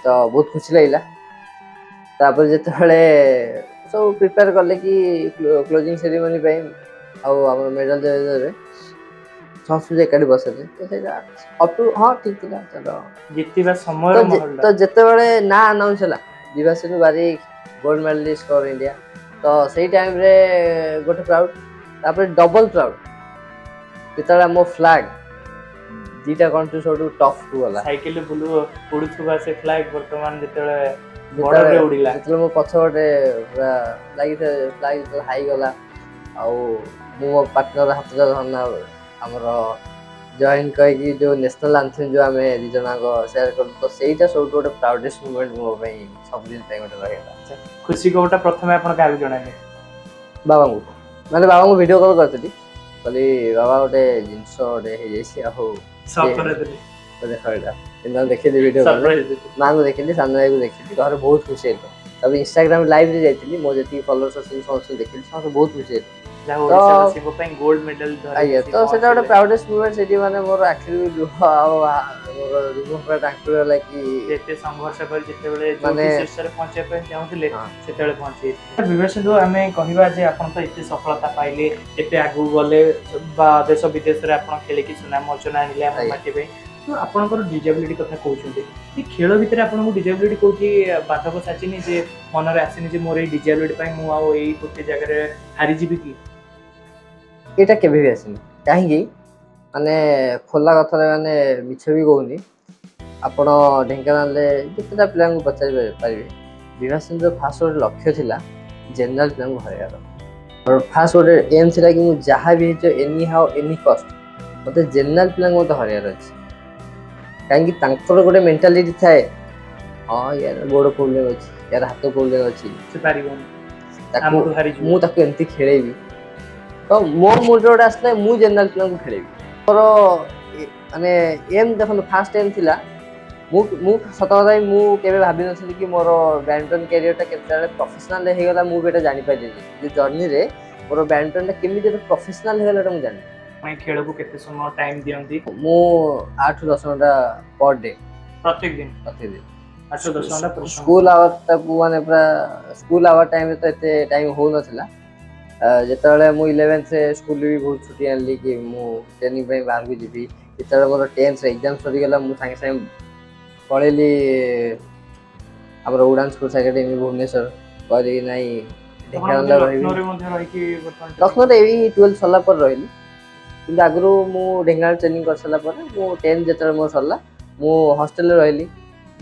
ତ ବହୁତ ଖୁସି ଲାଗିଲା। ତାପରେ ଯେତେବେଳେ ସବୁ ପ୍ରିପେୟାର କଲେ କି କ୍ଲୋଜିଂ ସେରିମନି ପାଇଁ ଆଉ ଆମର ମେଡାଲ ଦେବେ, ସମସ୍ତଙ୍କୁ ଏକାଠି ବସେଇଲେ, ତ ସେଇଟା ଅପ୍ ଟୁ ହଁ ଠିକ୍ ଥିଲା ତାର। ଜିତିବା ତ ସମୟର ମାହୋଲଟା। ତ ଯେତେବେଳେ ନା ଆନାଉନ୍ସ ହେଲା Bibhasindu Barik gold medalist for India, ତ ସେଇ ଟାଇମ୍ରେ ଗୋଟେ ପ୍ରାଉଡ୍, ତାପରେ ଡବଲ ପ୍ରାଉଡ୍ ଯେତେବେଳେ ଆମ ଫ୍ଲାଗ ଦିଟା କଣ୍ଟ୍ରି ସବୁଠୁ ଟପକୁ ଗଲା। ସାଇକେଲରେ ବୁଲୁ ଉଡୁଥିବା ସେ ଫ୍ଲାଗ ବର୍ତ୍ତମାନ ଯେତେବେଳେ ବର୍ଡରରେ ଉଡ଼ିଲା। ଯେତେବେଳେ ମୋ ପଛପଟେ ପୁରା ଲାଗିଥାଏ ଫ୍ଲାଗ, ଯେତେବେଳେ ହାଇ ଗଲା ଆଉ ମୁଁ ମୋ ପାର୍ଟନର ହାତଟା ଧରିନା ଆମର ଜଏନ୍ କହିକି ଯୋଉ ନ୍ୟାସନାଲ ଆନ୍ଥେମ୍ ଯୋଉ ଆମେ ଦି ଜଣଙ୍କ ସେୟାର କଲୁ, ତ ସେଇଟା ସବୁଠୁ ଗୋଟେ ପ୍ରାଉଡେଷ୍ଟ ମୁମେଣ୍ଟ ମୋ ପାଇଁ, ସବୁଦିନ ପାଇଁ ଗୋଟେ ରହିଗଲା। ଖୁସି ଖବରଟା ପ୍ରଥମେ ଆପଣ କାହାକୁ ଜଣାଇଲେ? ବାବାଙ୍କୁ, ମାନେ ବାବାଙ୍କୁ ଭିଡ଼ିଓ କଲ୍ କରିଥିଲି। କହିଲି, ବାବା, ଗୋଟେ ଜିନିଷ ଗୋଟେ ହେଇଯାଇଛି ଆଉ ସକ୍ କରେଇଦେଲେ। ଦେଖ ଏଇଟା। କିନ୍ତୁ ତାଙ୍କୁ ଦେଖିଲି ଭିଡ଼ିଓ କଲ୍। ସରପ୍ରାଇଜ ଦେଲେ। ମାଆଙ୍କୁ ଦେଖିଲି, ସାନ ଭାଇକୁ ଦେଖିଲି, ଘରେ ବହୁତ ଖୁସି ହେଲେ। ତାପରେ ଇନଷ୍ଟାଗ୍ରାମ ଲାଇଭରେ ଯାଇଥିଲି, ମୋ ଯେତିକି ଫଲୋଅର୍ସ ଅଛନ୍ତି ସମସ୍ତଙ୍କୁ ଦେଖିଲି, ସମସ୍ତେ ବହୁତ ଖୁସି ହେଲେ। ଯାହା ଓଡିଶାବାସୀଙ୍କ ପାଇଁ ଗୋଲ୍ଡ ମେଡାଲ ଧରି ଆଜ୍ଞା, ତ ସେଇଟା ଗୋଟେ ପ୍ରାଉଡେଷ୍ଟ ମୁମେଣ୍ଟ। ସେଠି ମାନେ ମୋର ଆଖିରୁ ବି ଲୁହ ଆଉ ମୋର ରୁମ ପୁରା ଟାଙ୍କୁରି ଗଲା କି ଯେତେ ସଂଘର୍ଷ କରି ଯେତେବେଳେ ମାନେ ଯୋଉଠି ଶୀର୍ଷରେ ପହଞ୍ଚିବା ପାଇଁ ଚାହୁଁଥିଲେ, ସେତେବେଳେ ପହଞ୍ଚି ଯାଇଥିଲେ। ବିଭାସିନ୍ଦୁ, ଆମେ କହିବା ଯେ ଆପଣ ତ ଏତେ ସଫଳତା ପାଇଲେ, ଏତେ ଆଗକୁ ଗଲେ ବା ଦେଶ ବିଦେଶରେ ଆପଣ ଖେଳିକି ସୁନାମ ଅର୍ଜନ ଆଣିଲେ ଆମ ମାଟି ପାଇଁ, ତ ଆପଣଙ୍କର ଡିଜାବିଲିଟି କଥା କହୁଛନ୍ତି ଏ ଖେଳ ଭିତରେ ଆପଣଙ୍କୁ ଡିଜାବିଲିଟି କୋଉଠି ବାଧକ ସାଜିନି, ଯେ ମନରେ ଆସିନି ଯେ ମୋର ଏଇ ଡିଜାବିଲିଟି ପାଇଁ ମୁଁ ଆଉ ଏଇ ଗୋଟେ ଜାଗାରେ ହାରିଯିବି କି? ଏଇଟା କେବେ ବି ଆସିନି। କାହିଁକି ମାନେ ଖୋଲା କଥାରେ, ମାନେ ମିଛ ବି କହୁନି, ଆପଣ ଢେଙ୍କାନାଳରେ ଯେତେଟା ପିଲାଙ୍କୁ ପଚାରି ପାରିବେ, ବିଭାସିନ୍ଦୁର ଫାଷ୍ଟ ଗୋଟେ ଲକ୍ଷ୍ୟ ଥିଲା ଜେନେରାଲ ପିଲାଙ୍କୁ ହରାଇବାର। ମୋର ଫାଷ୍ଟ ଗୋଟେ ଏମ୍ ଥିଲା କି ମୁଁ ଯାହା ବି ହେଇଯିବ, ଏନି ହାଉ ଏନି କଷ୍ଟ, ମୋତେ ଜେନେରାଲ ପିଲାଙ୍କୁ ମୋତେ ହରାଇବାର ଅଛି। କାହିଁକି ତାଙ୍କର ଗୋଟେ ମେଣ୍ଟାଲିଟି ଥାଏ, ହଁ ୟାର ଗୋଡ଼ ପ୍ରୋବ୍ଲେମ୍ ଅଛି, ୟାର ହାତ ପ୍ରୋବ୍ଲେମ୍ ଅଛି, ସେ ପାରିବନି, ତାକୁ ଆମଠୁ ହାରିଯିବ। ମୁଁ ତାକୁ ଏମିତି ଖେଳେଇବି। ତ ମୋ ମୁଣ୍ଡରେ ଗୋଟେ ଆସିଲା, ମୁଁ ଜେନେରାଲ ପିଲାଙ୍କୁ ଖେଳେଇବି। ମୋର ମାନେ ଏମ୍ ଦେଖନ୍ତୁ, ଫାଷ୍ଟ ଏମ୍ ଥିଲା। ମୁଁ ସତ କଥା ବି ମୁଁ କେବେ ଭାବିନଥିଲି କି ମୋର ବ୍ୟାଡମିଣ୍ଟନ କ୍ୟାରିୟରଟା କେତେବେଳେ ପ୍ରଫେସନାଲ ହେଇଗଲା। ମୁଁ ବି ଏଇଟା ଜାଣିପାରିଲିନି, ଯେଉଁ ଜର୍ଣ୍ଣିରେ ମୋର ବ୍ୟାଡମିଣ୍ଟନଟା କେମିତି ଗୋଟେ ପ୍ରଫେସନାଲ ହେଇଗଲା, ଏଇଟା ମୁଁ ଜାଣିନି। ଆପଣ ଏ ଖେଳକୁ କେତେ ସମୟ ଟାଇମ ଦିଅନ୍ତି? ମୁଁ 8ରୁ 10 ଘଣ୍ଟା ପର୍ ଡେ। ପ୍ରତ୍ୟେକ ଦିନ? ପ୍ରତିଦିନ। 8-10 ଘଣ୍ଟା ପରିଶ୍ରମ। ସ୍କୁଲ ଆୱାରଟାକୁ ମାନେ ପୁରା ସ୍କୁଲ ଆୱାର ଟାଇମରେ ତ ଏତେ ଟାଇମ୍ ହେଉନଥିଲା। ଯେତେବେଳେ ମୁଁ ଇଲେଭେନ୍ଥରେ ସ୍କୁଲରେ ବି ବହୁତ ଛୁଟି ଆଣିଲି କି ମୁଁ ଟ୍ରେନିଂ ପାଇଁ ବାହାରକୁ ଯିବି। ଯେତେବେଳେ ମୋର ଟେନ୍ଥରେ ଏକ୍ଜାମ୍ ସରିଗଲା, ମୁଁ ସାଙ୍ଗେ ସାଙ୍ଗେ ପଳେଇଲି ଆମର ଉଡ଼ାନ ସ୍ପୋର୍ଟସ ଏକାଡେମୀ ଭୁବନେଶ୍ୱର। କହିଲି ନାଇଁ, ଆପଣ ମଧ୍ୟ ଢେଙ୍କାନାଳରେ ରହିବି। ଲକ୍ଷ୍ନୌରେ ମଧ୍ୟ ରହିକି ବର୍ତ୍ତମାନ ଲକ୍ଷ୍ନୌରେ ଏଇ 12th ସରିଲା ପରେ ରହିଲି। କିନ୍ତୁ ଆଗରୁ ମୁଁ ଢେଙ୍କାନାଳ ଟ୍ରେନିଂ କରିସାରିଲା ପରେ, ମୁଁ 10th ଯେତେବେଳେ ମୋର ସରିଲା, ମୁଁ ହଷ୍ଟେଲରେ ରହିଲି।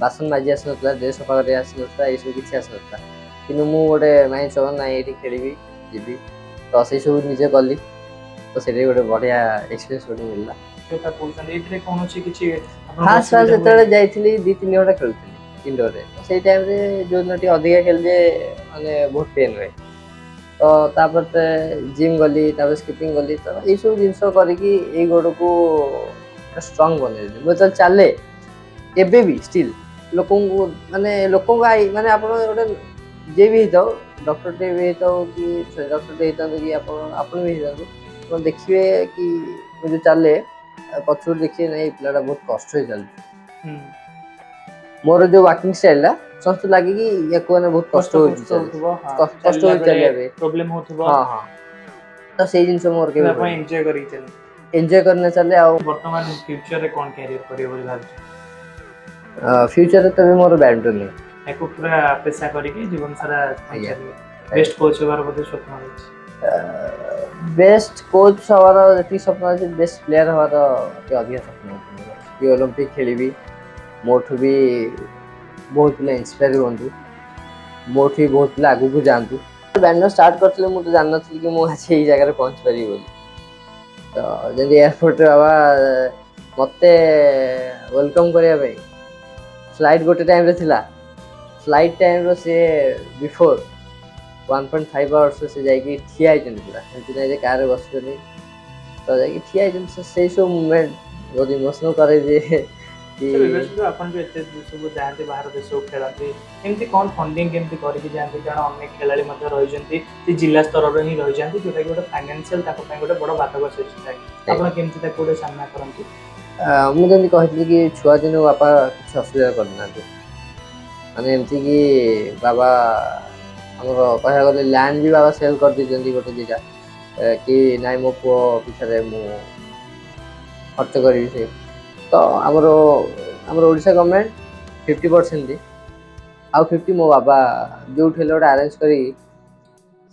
ବାସନ ମାଜି ଆସୁନଥିଲା, ଡ୍ରେସ୍ ସଫା କରି ଆସୁନଥିଲା, ଏଇସବୁ କିଛି ଆସୁନଥିଲା। କିନ୍ତୁ ମୁଁ ଗୋଟେ ମାଇଣ୍ଡ ସବୁ ନାଇଁ, ଏଇଠି ଖେଳିବି ଯିବି, ତ ସେଇ ସବୁ ନିଜେ କଲି। ତ ସେଇଟା ବି ଗୋଟେ ବଢ଼ିଆ ଏକ୍ସପିରିଏନ୍ସ ଗୋଟେ ମିଳିଲା। କଥା କହୁଛନ୍ତି, ଏଇଥିରେ କୌଣସି କିଛି ଆପଣଙ୍କୁ ଫାଷ୍ଟ ଫାଷ୍ଟ ଅସୁବିଧା ଯେତେବେଳେ ହୁଏନି? ଯାଇଥିଲି, 2-3 ଘଣ୍ଟା ଖେଳୁଥିଲି ଇଣ୍ଡୋରରେ। ତ ସେଇ ଟାଇମ୍ରେ ଯେଉଁଦିନ ଟିକେ ଅଧିକା ଖେଳିଦିଏ, ମାନେ ବହୁତ ପେନ୍ ହୁଏ। ତ ତାପରେ ତ ଜିମ୍ ଗଲି, ତାପରେ ସ୍କିପିଂ କଲି। ତ ଏଇସବୁ ଜିନିଷ କରିକି ଏଇ ଗୋଡ଼କୁ ଷ୍ଟ୍ରଙ୍ଗ ବନେଇଦେଲି। ମୁଁ ଯେତେବେଳେ ଚାଲେ ଏବେ ବି ଷ୍ଟିଲ୍ ଲୋକଙ୍କୁ ମାନେ ଲୋକଙ୍କ I ମାନେ ଆପଣ ଗୋଟେ ଯିଏ ବି ହେଇଥାଉ, ଡକ୍ଟରଟେ ବି ହେଇଥାଉ କି ଡକ୍ଟରଟେ ହେଇଥାନ୍ତୁ କି ଆପଣ ବି ହେଇଥାନ୍ତୁ, ଆପଣ ଦେଖିବେ କି ମୁଁ ଯେଉଁ ଚାଲେ, ପଛରୁ ଦେଖିବେ, ନାଇଁ, ଏଇ ପିଲାଟା ବହୁତ କଷ୍ଟ ହେଇ ଚାଲୁଛି। ମୋର ଯୋଉ ୱାକିଂ ଷ୍ଟାଇଲଟା ସମସ୍ତଙ୍କୁ ଲାଗେ କି ୟାକୁ ମାନେ ବହୁତ କଷ୍ଟ ହଉଛି କଷ୍ଟ ହଉଥିବ, ହଁ। କଷ୍ଟ ହଉଛି ଚାଲିବା ପାଇଁ। ପ୍ରୋବ୍ଲେମ ହଉଥିବ। ହଁ, ତ ସେଇ ଜିନିଷ ମୋର କେବେ ଆପଣ ଏନ୍ଜୟ କରିକି ଚାଲନ୍ତି। ଏନ୍ଜୟ କରିନା ଚାଲେ ଆଉ। ବର୍ତ୍ତମାନ ଫ୍ୟୁଚରରେ କଣ କ୍ୟାରିୟର କରିବେ ବୋଲି ଭାବୁଛନ୍ତି? ଫ୍ୟୁଚରରେ ତ ବି ମୋର ବ୍ୟାଡମିଣ୍ଟନ ହିଁ। ୟାକୁ ପୁରା ପେସା କରିକି ଜୀବନ ସାରା ଆଜ୍ଞା। ବେଷ୍ଟ କୋଚ୍ ହେବାର ବୋଧେ ସ୍ୱପ୍ନ ରହିଛି? ବେଷ୍ଟ କୋଚ୍ ହବାର ଯେତିକି ସ୍ୱପ୍ନ ଅଛି, ବେଷ୍ଟ ପ୍ଲେୟାର ହବାର ଟିକେ ଅଧିକା ସ୍ୱପ୍ନ ଅଛି ମୋର। କି ଅଲିମ୍ପିକ୍ ଖେଳିବି, ମୋଠୁ ବି ବହୁତ ପିଲା ଇନ୍ସପାୟାର ହୁଅନ୍ତୁ, ମୋଠୁ ବି ବହୁତ ପିଲା ଆଗକୁ ଯାଆନ୍ତୁ। ବ୍ୟାଡମିଣ୍ଟନ ଷ୍ଟାର୍ଟ କରିଥିଲି, ମୁଁ ତ ଜାଣିନଥିଲି କି ମୁଁ ଆଜି ଏଇ ଜାଗାରେ ପହଞ୍ଚି ପାରିବି ବୋଲି। ତ ଯେମିତି ଏୟାରପୋର୍ଟରେ ବାବା ମୋତେ welcome କରିବା ପାଇଁ, ଫ୍ଲାଇଟ୍ ଗୋଟେ ଟାଇମ୍ରେ ଥିଲା, ଫ୍ଲାଇଟ୍ ଟାଇମ୍ର ସିଏ ବିଫୋର୍ 1.5 ଆୱାର୍ସ ସେ ଯାଇକି ଠିଆ ହେଇଛନ୍ତି ପୁରା। ଏମିତି ନାହିଁ ଯେ କାରରେ ବସୁଛନ୍ତି, ତ ଯାଇକି ଠିଆ ହେଇଛନ୍ତି। ସେଇ ସବୁ ମୁମେଣ୍ଟ ବହୁତ ଇମୋସନାଲ୍ କରେଇଦିଏ କି। ବିବେଚନା, ଆପଣ ଯୋଉ ଏତେ ସବୁ ଯାଆନ୍ତି, ବାହାର ଦେଶକୁ ଖେଳନ୍ତି, ଏମିତି କ'ଣ ଫଣ୍ଡିଂ କେମିତି କରିକି ଯାଆନ୍ତି? କାରଣ ଅନେକ ଖେଳାଳି ମଧ୍ୟ ରହିଛନ୍ତି, ସେ ଜିଲ୍ଲା ସ୍ତରରେ ହିଁ ରହିଯାନ୍ତି, ଯୋଉଟାକି ଗୋଟେ ଫାଇନାନ୍ସିଆଲ ତାଙ୍କ ପାଇଁ ଗୋଟେ ବଡ଼ ବାଧକ ସୃଷ୍ଟିଥାଏ। ଆପଣ କେମିତି ତାକୁ ଗୋଟେ ସାମ୍ନା କରନ୍ତି? ମୁଁ ଯେମିତି କହିଥିଲି କି ଛୁଆ ଦିନୁ ବାପା କିଛି ଅସୁବିଧା କରିନାହାନ୍ତି। ମାନେ ଏମିତିକି ବାବା ଆମର କହିବାକୁ ଗଲେ ଲ୍ୟାଣ୍ଡ ବି ବାବା ସେଲ୍ କରିଦେଇଛନ୍ତି ଗୋଟେ ଦୁଇଟା କି ନାଇଁ, ମୋ ପୁଅ ପିଛାରେ ମୁଁ ଖର୍ଚ୍ଚ କରିବି। ସେ ତ ଆମର ଓଡ଼ିଶା ଗଭର୍ଣ୍ଣମେଣ୍ଟ 50% ଦିଏ, ଆଉ 50 ମୋ ବାବା ଯେଉଁଠି ହେଲେ ଗୋଟେ ଆରେଞ୍ଜ କରିକି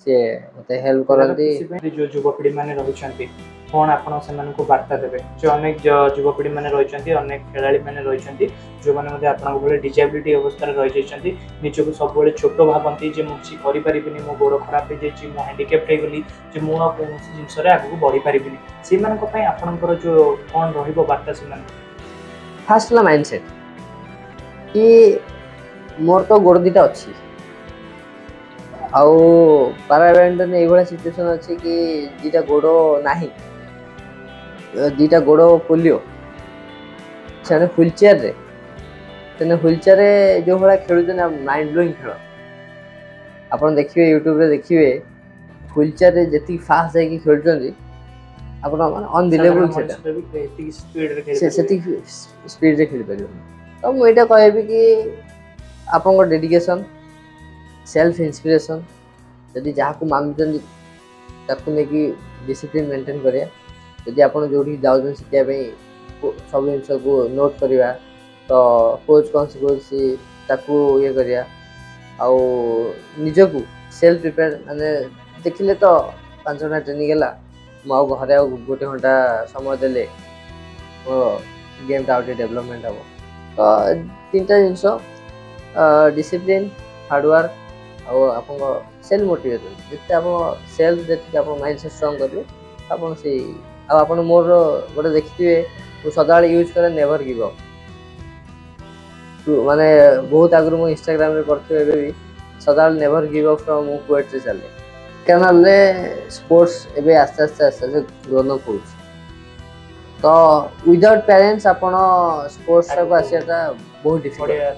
ସିଏ ମୋତେ ହେଲ୍ପ କରନ୍ତି। ଖୁସି ପାଇଁ ଯୋଉ ଯୁବପିଢ଼ି ମାନେ ରହିଛନ୍ତି, କ'ଣ ଆପଣ ସେମାନଙ୍କୁ ବାର୍ତ୍ତା ଦେବେ? ଯୋଉ ଅନେକ ଯୁବପିଢ଼ି ମାନେ ରହିଛନ୍ତି, ଅନେକ ଖେଳାଳି ମାନେ ରହିଛନ୍ତି, ଯୋଉମାନେ ମଧ୍ୟ ଆପଣଙ୍କ ଭଳି ଡିଜାବିଲିଟି ଅବସ୍ଥାରେ ରହିଯାଇଛନ୍ତି, ନିଜକୁ ସବୁବେଳେ ଛୋଟ ଭାବନ୍ତି ଯେ ମୁଁ କିଛି କରିପାରିବିନି, ମୋ ଗୋଡ଼ ଖରାପ ହେଇଯାଇଛି, ମୁଁ ହ୍ୟାଣ୍ଡିକ୍ୟାପ୍ଟ ହେଇଗଲି, ଯେ ମୁଁ ଆଉ କୌଣସି ଜିନିଷରେ ଆଗକୁ ବଢ଼ିପାରିବିନି, ସେମାନଙ୍କ ପାଇଁ ଆପଣଙ୍କର ଯୋଉ କ'ଣ ରହିବ ବାର୍ତ୍ତା ସେମାନଙ୍କୁ? ଫାର୍ଷ୍ଟ ହେଲା ମାଇଣ୍ଡ ସେଟ୍ କି ମୋର ତ ଗୋଡ଼ ଦୁଇଟା ଅଛି। ଆଉ ପାରା ବ୍ୟାଡମିଣ୍ଟନ ଏଇଭଳିଆ ସିଚୁଏସନ୍ ଅଛି କି ଦୁଇଟା ଗୋଡ଼ ନାହିଁ, ଦୁଇଟା ଗୋଡ଼ ପୋଲିଓ, ସେମାନେ ହ୍ୱିଲ୍ ଚେୟାରରେ ଯେଉଁ ଭଳିଆ ଖେଳୁଛନ୍ତି, ମାଇଣ୍ଡ ବ୍ଲୋଇଂ ଖେଳ। ଆପଣ ଦେଖିବେ, ୟୁଟ୍ୟୁବରେ ଦେଖିବେ, ହ୍ୱିଲ୍ ଚେୟାରରେ ଯେତିକି ଫାଷ୍ଟ ଯାଇକି ଖେଳୁଛନ୍ତି ଆପଣ, ମାନେ ଅନବିଲିଭେବଲ୍ ସାଧାରଣ ସେଟା। ମଣିଷଟା ବି ଏତିକି ସ୍ପିଡରେ ସେ ଖେଳିପାରିବେ। ସେତିକି ସ୍ପିଡ଼ରେ ଖେଳିପାରିବନି। ତ ମୁଁ ଏଇଟା କହିବି କି ଆପଣଙ୍କ ଡେଡିକେସନ୍, ସେଲ୍ଫ ଇନ୍ସପିରେସନ୍, ଯଦି ଯାହାକୁ ମାନୁଛନ୍ତି ତାକୁ ନେଇକି ଡିସିପ୍ଲିନ୍ ମେଣ୍ଟେନ୍ କରିବା, ଯଦି ଆପଣ ଯେଉଁଠିକି ଯାଉଛନ୍ତି ଶିଖିବା ପାଇଁ, ସବୁ ଜିନିଷକୁ ନୋଟ୍ କରିବା, ତ କୋଚ୍ କ'ଣ ଶିଖଉଛି ତାକୁ ଇଏ କରିବା, ଆଉ ନିଜକୁ ସେଲ୍ଫ ପ୍ରିପେୟାର, ମାନେ ଦେଖିଲେ ତ 5 ଘଣ୍ଟା ଟ୍ରେନିଂ ହେଲା, ମୁଁ ଆଉ ଘରେ ଆଉ ଗୋଟେ ଘଣ୍ଟା ସମୟ ଦେଲେ ମୋ ଗେମ୍ଟା ଆଉ ଟିକେ ଡେଭଲପମେଣ୍ଟ ହେବ। ତ ତିନିଟା ଜିନିଷ, ଡିସିପ୍ଲିନ୍, ହାର୍ଡ଼ୱାର୍କ ଆଉ ଆପଣଙ୍କ ସେଲ୍ଫ ମୋଟିଭେସନ୍। ଯେତେ ଆପଣ ସେଲ୍ଫ, ଯେତିକି ଆପଣ ମାଇଣ୍ଡ ସେଟ୍ ଷ୍ଟ୍ରଙ୍ଗ କରିବେ, ଆପଣ ସେଇ। ଆଉ ଆପଣ ମୋର ଗୋଟେ ଦେଖିଥିବେ, ମୁଁ ସଦାବେଳେ ୟୁଜ୍ କରେ ନେଭର ଗିଭ୍ ଅପ୍। ମାନେ ବହୁତ ଆଗରୁ ମୁଁ ଇନଷ୍ଟାଗ୍ରାମରେ କରିଥିବି, ଏବେ ବି ସଦାବେଳେ ନେଭର ଗିଭ୍ ଅପ୍ର ମୁଁ କ୍ୱୋଟ୍ରେ ଚାଲେ। ଢେଙ୍କାନାଳରେ ସ୍ପୋର୍ଟସ୍ ଏବେ ଆସ୍ତେ ଆସ୍ତେ ଆସ୍ତେ ଆସ୍ତେ ଗ୍ରୋନ୍ ଅପ୍ ହେଉଛି। ତ ୱିଦାଉଟ୍ ପ୍ୟାରେଣ୍ଟସ୍ ଆପଣ ସ୍ପୋର୍ଟସଟାକୁ ଆସିବାଟା ବହୁତ ଡିଫିକଲ୍ଟ। ବଢ଼ିଆ।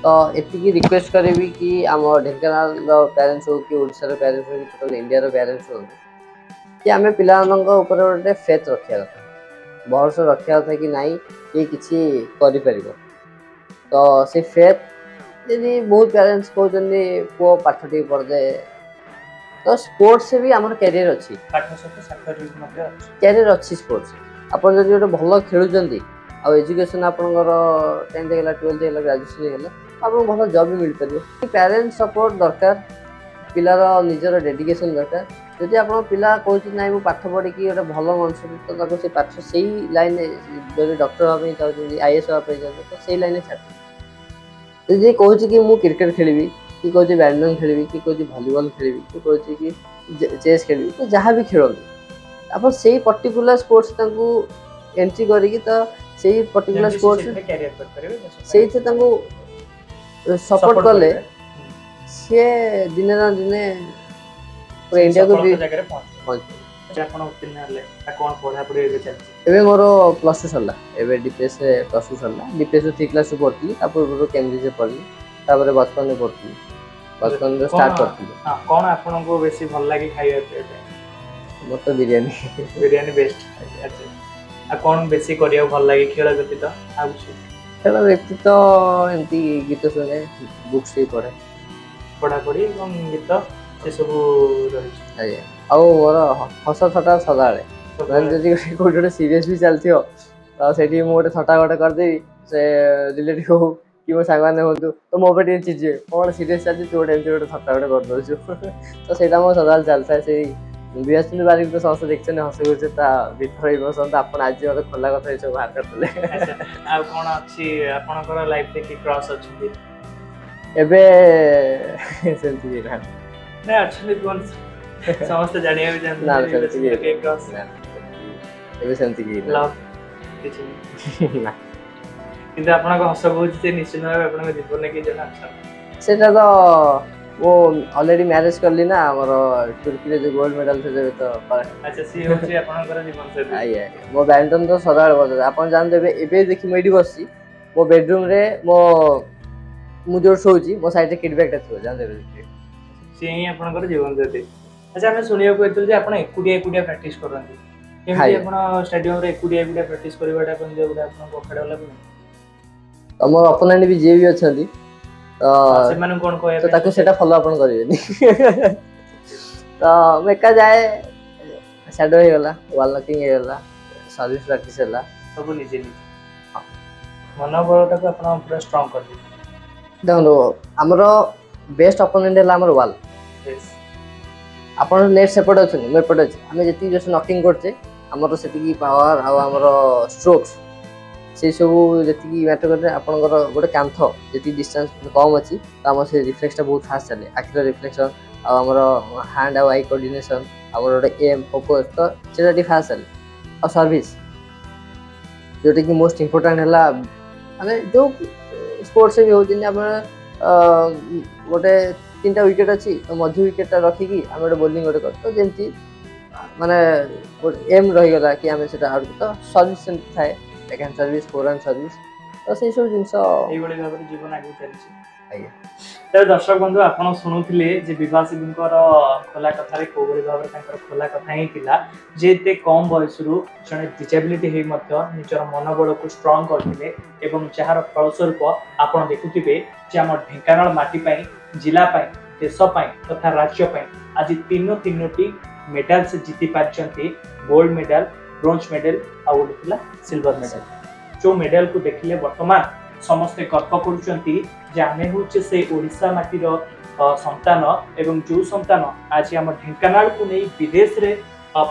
ତ ଏତିକି ରିକ୍ୱେଷ୍ଟ କରିବି କି ଆମ ଢେଙ୍କାନାଳର ପ୍ୟାରେଣ୍ଟସ୍ ହଉ କି ଓଡ଼ିଶାର ପ୍ୟାରେଣ୍ଟସ୍ ହଉ କି ଟୋଟାଲ୍ ଇଣ୍ଡିଆର ପ୍ୟାରେଣ୍ଟସ୍ ହୁଅନ୍ତୁ କି ଆମେ ପିଲାମାନଙ୍କ ଉପରେ ଗୋଟେ ଫେଥ୍ ରଖିବା କଥା, ଭରସା ରଖିବା କଥା କି ନାଇଁ, କିଏ କିଛି କରିପାରିବ। ତ ସେ ଫେଥ୍ ଯଦି, ବହୁତ ପ୍ୟାରେଣ୍ଟସ୍ କହୁଛନ୍ତି ପୁଅ ପାଠ ଟିକେ ପଢ଼ିଦେ, ତ ସ୍ପୋର୍ଟସରେ ବି ଆମର କ୍ୟାରିୟର ଅଛି। ପାଠ ସହିତ ସାଠ ମଧ୍ୟ ଅଛି। କ୍ୟାରିୟର ଅଛି ସ୍ପୋର୍ଟସ। ଆପଣ ଯଦି ଗୋଟେ ଭଲ ଖେଳୁଛନ୍ତି ଆଉ ଏଜୁକେସନ୍ ଆପଣଙ୍କର 10th ହେଇଗଲା, 12th ହେଇଗଲା, ଗ୍ରାଜୁଏସନ୍ ହେଇଗଲା, ଆପଣଙ୍କୁ ଭଲ ଜବ୍ ବି ମିଳିପାରିବ। ପ୍ୟାରେଣ୍ଟ ସପୋର୍ଟ ଦରକାର, ପିଲାର ନିଜର ଡେଡିକେସନ୍ ଦରକାର। ଯଦି ଆପଣ ପିଲା କହୁଛି ନାଇଁ, ମୁଁ ପାଠ ପଢ଼ିକି ଗୋଟେ ଭଲ ମଣିଷ ହେବି, ତ ତାକୁ ସେ ପାଠ ସେଇ ଲାଇନରେ, ଯଦି ଡକ୍ଟର ହେବା ପାଇଁ ଚାହୁଁଛନ୍ତି, ଆଇଏଏସ୍ ହେବା ପାଇଁ ଚାହୁଁଛନ୍ତି, ତ ସେଇ ଲାଇନରେ ଛାଡ଼ିବେ। ଯଦି ଯିଏ କହୁଛି କି ମୁଁ କ୍ରିକେଟ ଖେଳିବି, କି କହୁଛି ବ୍ୟାଡମିଣ୍ଟନ ଖେଳିବି, କି କହୁଛି ଭଲିବଲ ଖେଳିବି, କି କହୁଛି କି ଚେସ୍ ଖେଳିବି, ତ ଯାହା ବି ଖେଳନ୍ତୁ, ଆପଣ ସେଇ ପର୍ଟିକୁଲାର ସ୍ପୋର୍ଟସ ତାଙ୍କୁ ଏଣ୍ଟ୍ରି କରିକି ତ ସେଇ ପର୍ଟିକୁଲାର ଯେମିତି ସେ ସ୍ପୋର୍ଟସ ସେଥିରେ କ୍ୟାରିୟର କରିପାରିବେ, ଦେଶ ପାଇଁ ସେଇଥିରେ ତାଙ୍କୁ ସପୋର୍ଟ support କଲେ କରିବେ। ସିଏ ଦିନେ ନା ଦିନେ ପୁରା ଇଣ୍ଡିଆକୁ ବି ସଫଳତା ଜାଗାରେ ପହଞ୍ଚିବେ। ପହଞ୍ଚିପାରିବେ। ଆଚ୍ଛା, ଆପଣ ଉତ୍ତୀର୍ଣ୍ଣ ହେଲେ ତା କ'ଣ ପଢାପଢି ଏବେ ଚାଲିଛି? ଏବେ ମୋର +2 ସରିଲା। ଏବେ ଡିପିଏସ୍ରେ +2 ସରିଲା। ଡିପିଏସ୍ରୁ ଥ୍ରୀ କ୍ଲାସ୍ରୁ ପଢ଼ୁଥିଲି, ତା ପୂର୍ବରୁ କେମ୍ବ୍ରିଜରେ ପଢ଼ିଲି, ତାପରେ ବଚପନରେ ପଢ଼ୁଥିଲି, ବଚପନରୁ ଷ୍ଟାର୍ଟ କରିଥିଲି। ହଁ, କ'ଣ ଆପଣଙ୍କୁ ବେଶୀ ଭଲ ଲାଗେ ଖାଇବା ପିଇବା ପାଇଁ? ମୋର ତ ବିରିୟାନୀ। ବିରିୟାନୀ ବେଷ୍ଟ। ଆଚ୍ଛା, ଆଉ କ'ଣ ବେଶୀ କରିବାକୁ ଭଲ ଲାଗେ ଖେଳ ବ୍ୟତୀତ ଆଉ କିଛି? ଖେଳ ବ୍ୟତୀତ ଏମିତି ଗୀତ ଶୁଣେ, ବୁକ୍ସ ବି ପଢ଼େ। ପଢାପଢି ଏବଂ ଗୀତ ସେସବୁ ରହିଛି। ଆଜ୍ଞା, ଆଉ ମୋର ହସ ଥଟ୍ଟା ସଦାବେଳେ, ମାନେ ଯଦି ଗୋଟେ କୋଉଠି ଗୋଟେ ସିରିୟସ୍ ବି ଚାଲିଥିବ, ତ ସେଇଠି ମୁଁ ଗୋଟେ ଥଟ୍ଟା ଗୋଟେ କରିଦେବି, ସେ ରିଲେଟିଭ୍ ହଉ କି ମୋ ସାଙ୍ଗମାନେ ହୁଅନ୍ତୁ, ତ ମୋ ଉପରେ ଟିକେ ଚିଡ଼ିଯିବେ, କ'ଣ ସିରିୟସ୍ ଚାଲିଛି, ତୁ ଗୋଟେ ଏମିତି ଗୋଟେ ଥଟ୍ଟା ଗୋଟେ କରିଦେଉଛୁ। ତ ସେଇଟା ମୋ ସଦାବେଳେ ଚାଲିଥାଏ। ସେଇ ବିଭାଚନ୍ଦ୍ର ବାରିକ ତ ସମସ୍ତେ ଦେଖିଛନ୍ତି, ହସ ଖୁସି, ତା ଭିତର ଇମୋସନ୍ ତ ଆପଣ ଆଜି ମୋତେ ଖୋଲା କଥା ଏସବୁ ବାହାର କରିଦେଲେ। ଆଚ୍ଛା, ଆଉ କ'ଣ ଅଛି ଆପଣଙ୍କର ଲାଇଫରେ, କି କ୍ରସ୍ ଅଛନ୍ତି? ଏବେ ସେମିତି କେହି ନାହାନ୍ତି। ନାଇଁ, ଅଛନ୍ତି କୁହନ୍ତୁ, ସମସ୍ତେ ଜାଣିବାକୁ ନା, ଚାହାନ୍ତି। ସେମିତି କେହି କେହି କ୍ରସ୍? ନା, ଏବେ ସେମିତି କେହି ନାହାନ୍ତି। ଲଭ୍ କିଛି ନାହିଁ? ନା। କିନ୍ତୁ ଆପଣଙ୍କ ହସ କହୁଛି ଯେ ନିଶ୍ଚିତ ଭାବେ ଆପଣଙ୍କ ଜୀବନରେ କେହି ଜଣେ ଅଛନ୍ତି। ସେଇଟା ତ ମୁଁ ଅଲରେଡି ମ୍ୟାରେଜ କଲି ନା, ଆମର ତୁର୍କୀରେ ଯୋଉ ଗୋଲ୍ଡ ମେଡାଲ ସେ ତ। ଆଚ୍ଛା, ସିଏ ହଉଛି ଆପଣଙ୍କର ଜୀବନ ସାଥୀ। ଆଜ୍ଞା, ମୋ ବ୍ୟାଡମିଣ୍ଟନ ତ ସଦାବେଳେ ବଜାଏ। ଆପଣ ଜାଣନ୍ତୁ, ଏବେ ଏବେ ଦେଖି ମୁଁ ଏଇଠି ବସିଛି, ମୋ ବେଡରୁମରେ ମୁଁ ଯୋଉଠି ଶୋଉଛି, ମୋ ସାଇଡରେ କିଟ୍ ବ୍ୟାଗଟା ଥିବ। ଜାଣନ୍ତୁ, ଏବେ ଦେଖିବେ। ସିଏ ହିଁ ଆପଣଙ୍କର ଜୀବନ ସାଥୀ। ଆଚ୍ଛା, ଆମେ ଶୁଣିବାକୁ ପାଇଥିଲୁ ଯେ ଆପଣ ଏକୁଟିଆ ଏକୁଟିଆ ପ୍ରାକ୍ଟିସ କରନ୍ତି। କେମିତି? ଆପଣ ଷ୍ଟାଡିୟମରେ ଏକୁଟିଆ ଏକୁଟିଆ ପ୍ରାକ୍ଟିସ କରିବାଟା କେମିତି ଗୋଟେ ଆପଣଙ୍କୁ ଅଖାଡୁଆ ଲାଗୁନି? ତମର ଅପୋନେଣ୍ଟ ବି ଯିଏ ବି ଅଛନ୍ତି ତ ସେମାନଙ୍କୁ କଣ କହିବା ତ ପାଇଁ ତାକୁ ସେଇଟା ଫଲୋ ଆପଣ କରିବେନି। ତ ମୁଁ ଏକା ଯାଏ, ସ୍ୟାଡୋ ହେଇଗଲା, ୱାଲ୍ ନକିଂ ହେଇଗଲା, ସର୍ଭିସ ପ୍ରାକ୍ଟିସ ହେଲା। ସବୁ ନିଜେ ନିଜେ ମନୋବଳଟାକୁ ଆପଣ ପୁରା ଷ୍ଟ୍ରଙ୍ଗ କରିଦେବେ। ଦେଖନ୍ତୁ, ଆମର ବେଷ୍ଟ ଅପୋନେଣ୍ଟ ହେଲା ଆମର ୱାଲ୍। ଆପଣ ନେଟ୍ ସେପଟେ ଅଛନ୍ତି, ମୁଁ ଏପଟେ ଅଛି। ଆମେ ଯେତିକି ଜୋରସେ ନକିଂ କରୁଛେ, ଆମର ସେତିକି ପାୱାର ଆଉ ଆମର ଷ୍ଟ୍ରୋକ୍ସ, ସେଇ ସବୁ ଯେତିକି ମ୍ୟାଟର କରେ। ଆପଣଙ୍କର ଗୋଟେ କାନ୍ଥ ଯେତିକି ଡିଷ୍ଟାନ୍ସ କମ୍ ଅଛି, ତ ଆମର ସେ ରିଫ୍ଲେକ୍ସଟା ବହୁତ ଫାଷ୍ଟ ଚାଲେ। ଆଖିର ରିଫ୍ଲେକ୍ସନ୍ ଆଉ ଆମର ହ୍ୟାଣ୍ଡ ଆଉ I coordination, ଆମର ଗୋଟେ ଏମ୍ ଫୋକସ୍, ତ ସେଇଟା ଟିକେ ଫାଷ୍ଟ ଚାଲେ। ଆଉ ସର୍ଭିସ୍, ଯେଉଁଟାକି ମୋଷ୍ଟ ଇମ୍ପୋର୍ଟାଣ୍ଟ ହେଲା, ମାନେ ଯେଉଁ ସ୍ପୋର୍ଟସରେ ବି ହେଉଛି, ଯେମିତି ଆପଣ ଗୋଟେ ତିନିଟା ୱିକେଟ୍ ଅଛି, ତ ମଝି ୱିକେଟ୍ଟା ରଖିକି ଆମେ ଗୋଟେ ବୋଲିଂ ଗୋଟେ କରୁ, ତ ଯେମିତି ମାନେ ଗୋଟେ ଏମ୍ ରହିଗଲା କି ଆମେ ସେଟା ଆଉଟ୍, ତ ସର୍ଭିସ୍ ସେମିତି ଥାଏ, back hand service, four hand service, ତ ସେଇ ସବୁ ଜିନିଷ। ଏଇଭଳି ଭାବରେ ଜୀବନ ଆଗକୁ ଚାଲିଛି। ଆଜ୍ଞା। ତେବେ ଦର୍ଶକ ବନ୍ଧୁ, ଆପଣ ଶୁଣୁଥିଲେ ଯେ ବିଭାସିନ୍ଧୁଙ୍କର ଖୋଲା କଥାରେ କୋଉଭଳି ଭାବରେ ତାଙ୍କର ଖୋଲା କଥା ହିଁ ଥିଲା ଯେ ଏତେ କମ ବୟସରୁ ଜଣେ ଡିଜାବିଲିଟି ହେଇ ମଧ୍ୟ ନିଜର ମନୋବଳକୁ ଷ୍ଟ୍ରଙ୍ଗ କରିଥିଲେ ଏବଂ ଯାହାର ଫଳସ୍ୱରୂପ ଆପଣ ଦେଖୁଥିବେ ଯେ ଆମ ଢେଙ୍କାନାଳ ମାଟି ପାଇଁ, ଜିଲ୍ଲା ପାଇଁ, ଦେଶ ପାଇଁ ତଥା ରାଜ୍ୟ ପାଇଁ ଆଜି ତିନୋ ତିନୋଟି ମେଡାଲ ସେ ଜିତି ପାରିଛନ୍ତି। ଗୋଲ୍ଡ ମେଡାଲ, ବ୍ରୋଞ୍ଜ ମେଡାଲ ଆଉ ଗୋଟେ ଥିଲା ସିଲଭର ମେଡାଲ। ଯୋଉ ମେଡାଲକୁ ଦେଖିଲେ ବର୍ତ୍ତମାନ ସମସ୍ତେ ଗର୍ବ କରୁଛନ୍ତି ଯେ ଆମେ ହେଉଛେ ସେ ଓଡ଼ିଶା ମାଟିର ସନ୍ତାନ ଏବଂ ଯୋଉ ସନ୍ତାନ ଆଜି ଆମ ଢେଙ୍କାନାଳକୁ ନେଇ ବିଦେଶରେ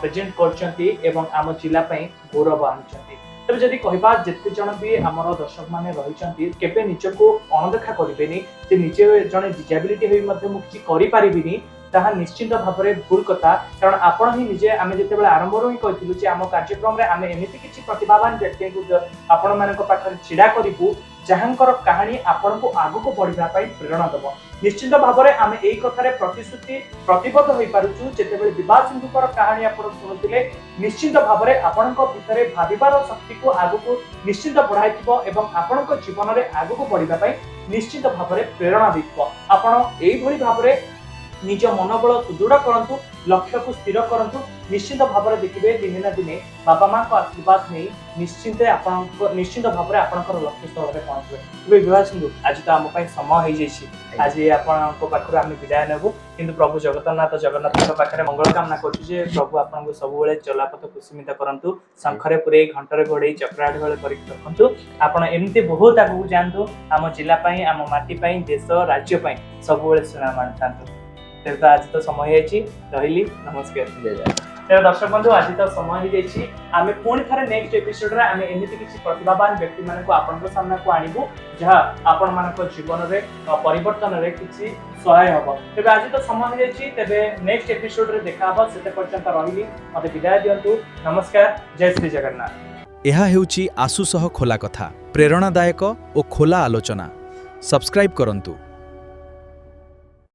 ପ୍ରେଜେଣ୍ଟ କରିଛନ୍ତି ଏବଂ ଆମ ଜିଲ୍ଲା ପାଇଁ ଗୌରବ ଆଣିଛନ୍ତି। ତେବେ ଯଦି କହିବା, ଯେତେ ଜଣ ବି ଆମର ଦର୍ଶକମାନେ ରହିଛନ୍ତି, କେବେ ନିଜକୁ ଅଣଦେଖା କରିବେନି ଯେ ନିଜେ ଜଣେ ଡିଜାବିଲିଟି ହୋଇ ମଧ୍ୟ ମୁଁ କିଛି କରିପାରିବିନି, ତାହା ନିଶ୍ଚିନ୍ତ ଭାବରେ ଭୁଲ କଥା। କାରଣ ଆପଣ ହିଁ ନିଜେ, ଆମେ ଯେତେବେଳେ ଆରମ୍ଭରୁ ହିଁ କହିଥିଲୁ ଯେ ଆମ କାର୍ଯ୍ୟକ୍ରମରେ ଆମେ ଏମିତି କିଛି ପ୍ରତିଭାବାନ ବ୍ୟକ୍ତିଙ୍କୁ ଆପଣମାନଙ୍କ ପାଖରେ ଛିଡ଼ା କରିବୁ, ଯାହାଙ୍କର କାହାଣୀ ଆପଣଙ୍କୁ ଆଗକୁ ବଢିବା ପାଇଁ ପ୍ରେରଣା ଦେବ। ନିଶ୍ଚିନ୍ତ ଭାବରେ ଆମେ ଏଇ କଥାରେ ପ୍ରତିଶ୍ରୁତି ପ୍ରତିବଦ୍ଧ ହୋଇପାରୁଛୁ, ଯେତେବେଳେ ବିଭାସ ସିନ୍ଧୁଙ୍କର କାହାଣୀ ଆପଣ ଶୁଣୁଥିଲେ, ନିଶ୍ଚିନ୍ତ ଭାବରେ ଆପଣଙ୍କ ଭିତରେ ଭାବିବାର ଶକ୍ତିକୁ ଆଗକୁ ନିଶ୍ଚିନ୍ତ ବଢାଇଥିବ ଏବଂ ଆପଣଙ୍କ ଜୀବନରେ ଆଗକୁ ବଢିବା ପାଇଁ ନିଶ୍ଚିନ୍ତ ଭାବରେ ପ୍ରେରଣା ଦେଇଥିବ। ଆପଣ ଏଇଭଳି ଭାବରେ ନିଜ ମନୋବଳ ସୁଦୃଢ଼ କରନ୍ତୁ, ଲକ୍ଷ୍ୟକୁ ସ୍ଥିର କରନ୍ତୁ। ନିଶ୍ଚିନ୍ତ ଭାବରେ ଦେଖିବେ, ଦିନେ ନା ଦିନେ ବାପା ମାଙ୍କ ଆଶୀର୍ବାଦ ନେଇ ନିଶ୍ଚିନ୍ତ ଭାବରେ ଆପଣଙ୍କର ଲକ୍ଷ୍ୟସ୍ଥଳରେ ପହଞ୍ଚିବେ। ତେବେ ବିଭାସ ସିନ୍ଧୁ, ଆଜି ତ ଆମ ପାଇଁ ସମୟ ହେଇଯାଇଛି। ଆଜି ଆପଣଙ୍କ ପାଖରୁ ଆମେ ବିଦାୟ ନେବୁ, କିନ୍ତୁ ପ୍ରଭୁ ଜଗନ୍ନାଥ ଜଗନ୍ନାଥଙ୍କ ପାଖରେ ମଙ୍ଗଳ କାମନା କରୁଛୁ ଯେ ପ୍ରଭୁ ଆପଣଙ୍କୁ ସବୁବେଳେ ଚଲାପଥ କୁସୁମିତ କରନ୍ତୁ, ଶଙ୍ଖରେ ପୁରେଇ, ଘଣ୍ଟରେ ଘୋଡେଇ, ଚକ୍ରାଢୁଆଳ କରିକି ରଖନ୍ତୁ। ଆପଣ ଏମିତି ବହୁତ ଆଗକୁ ଯାଆନ୍ତୁ, ଆମ ଜିଲ୍ଲା ପାଇଁ, ଆମ ମାଟି ପାଇଁ, ଦେଶ ରାଜ୍ୟ ପାଇଁ ସବୁବେଳେ ସୁନାମ ଆଣିଥାନ୍ତୁ। ତେବେ ତ ଆଜି ତ ସମୟ ହେଇଯାଇଛି, ରହିଲି, ନମସ୍କାର। ଜୟ ଜଗନ୍ନାଥ। ତେବେ ଦର୍ଶକ ବନ୍ଧୁ, ଆଜି ତ ସମୟ ହେଇଯାଇଛି। ଆମେ ପୁଣି ଥରେ ନେକ୍ସଟ ଏପିସୋଡରେ ଆମେ ଏମିତି କିଛି ପ୍ରତିଭାବାନ ବ୍ୟକ୍ତିମାନଙ୍କୁ ଆପଣଙ୍କ ସାମ୍ନାକୁ ଆଣିବୁ, ଯାହା ଆପଣମାନଙ୍କ ଜୀବନରେ ପରିବର୍ତ୍ତନରେ କିଛି ସହାୟ ହବ। ତେବେ ଆଜି ତ ସମୟ ହେଇଯାଇଛି। ତେବେ ନେକ୍ସଟ ଏପିସୋଡରେ ଦେଖା ହବ, ସେତେ ପର୍ଯ୍ୟନ୍ତ ରହିଲି, ମତେ ବିଦାୟ ଦିଅନ୍ତୁ। ନମସ୍କାର, ଜୟ ଶ୍ରୀ ଜଗନ୍ନାଥ। ଏହା ହେଉଛି ଆସୁ ସହ ଖୋଲା କଥା, ପ୍ରେରଣାଦାୟକ ଓ ଖୋଲା ଆଲୋଚନା। ସବସ୍କ୍ରାଇବ୍ କରନ୍ତୁ।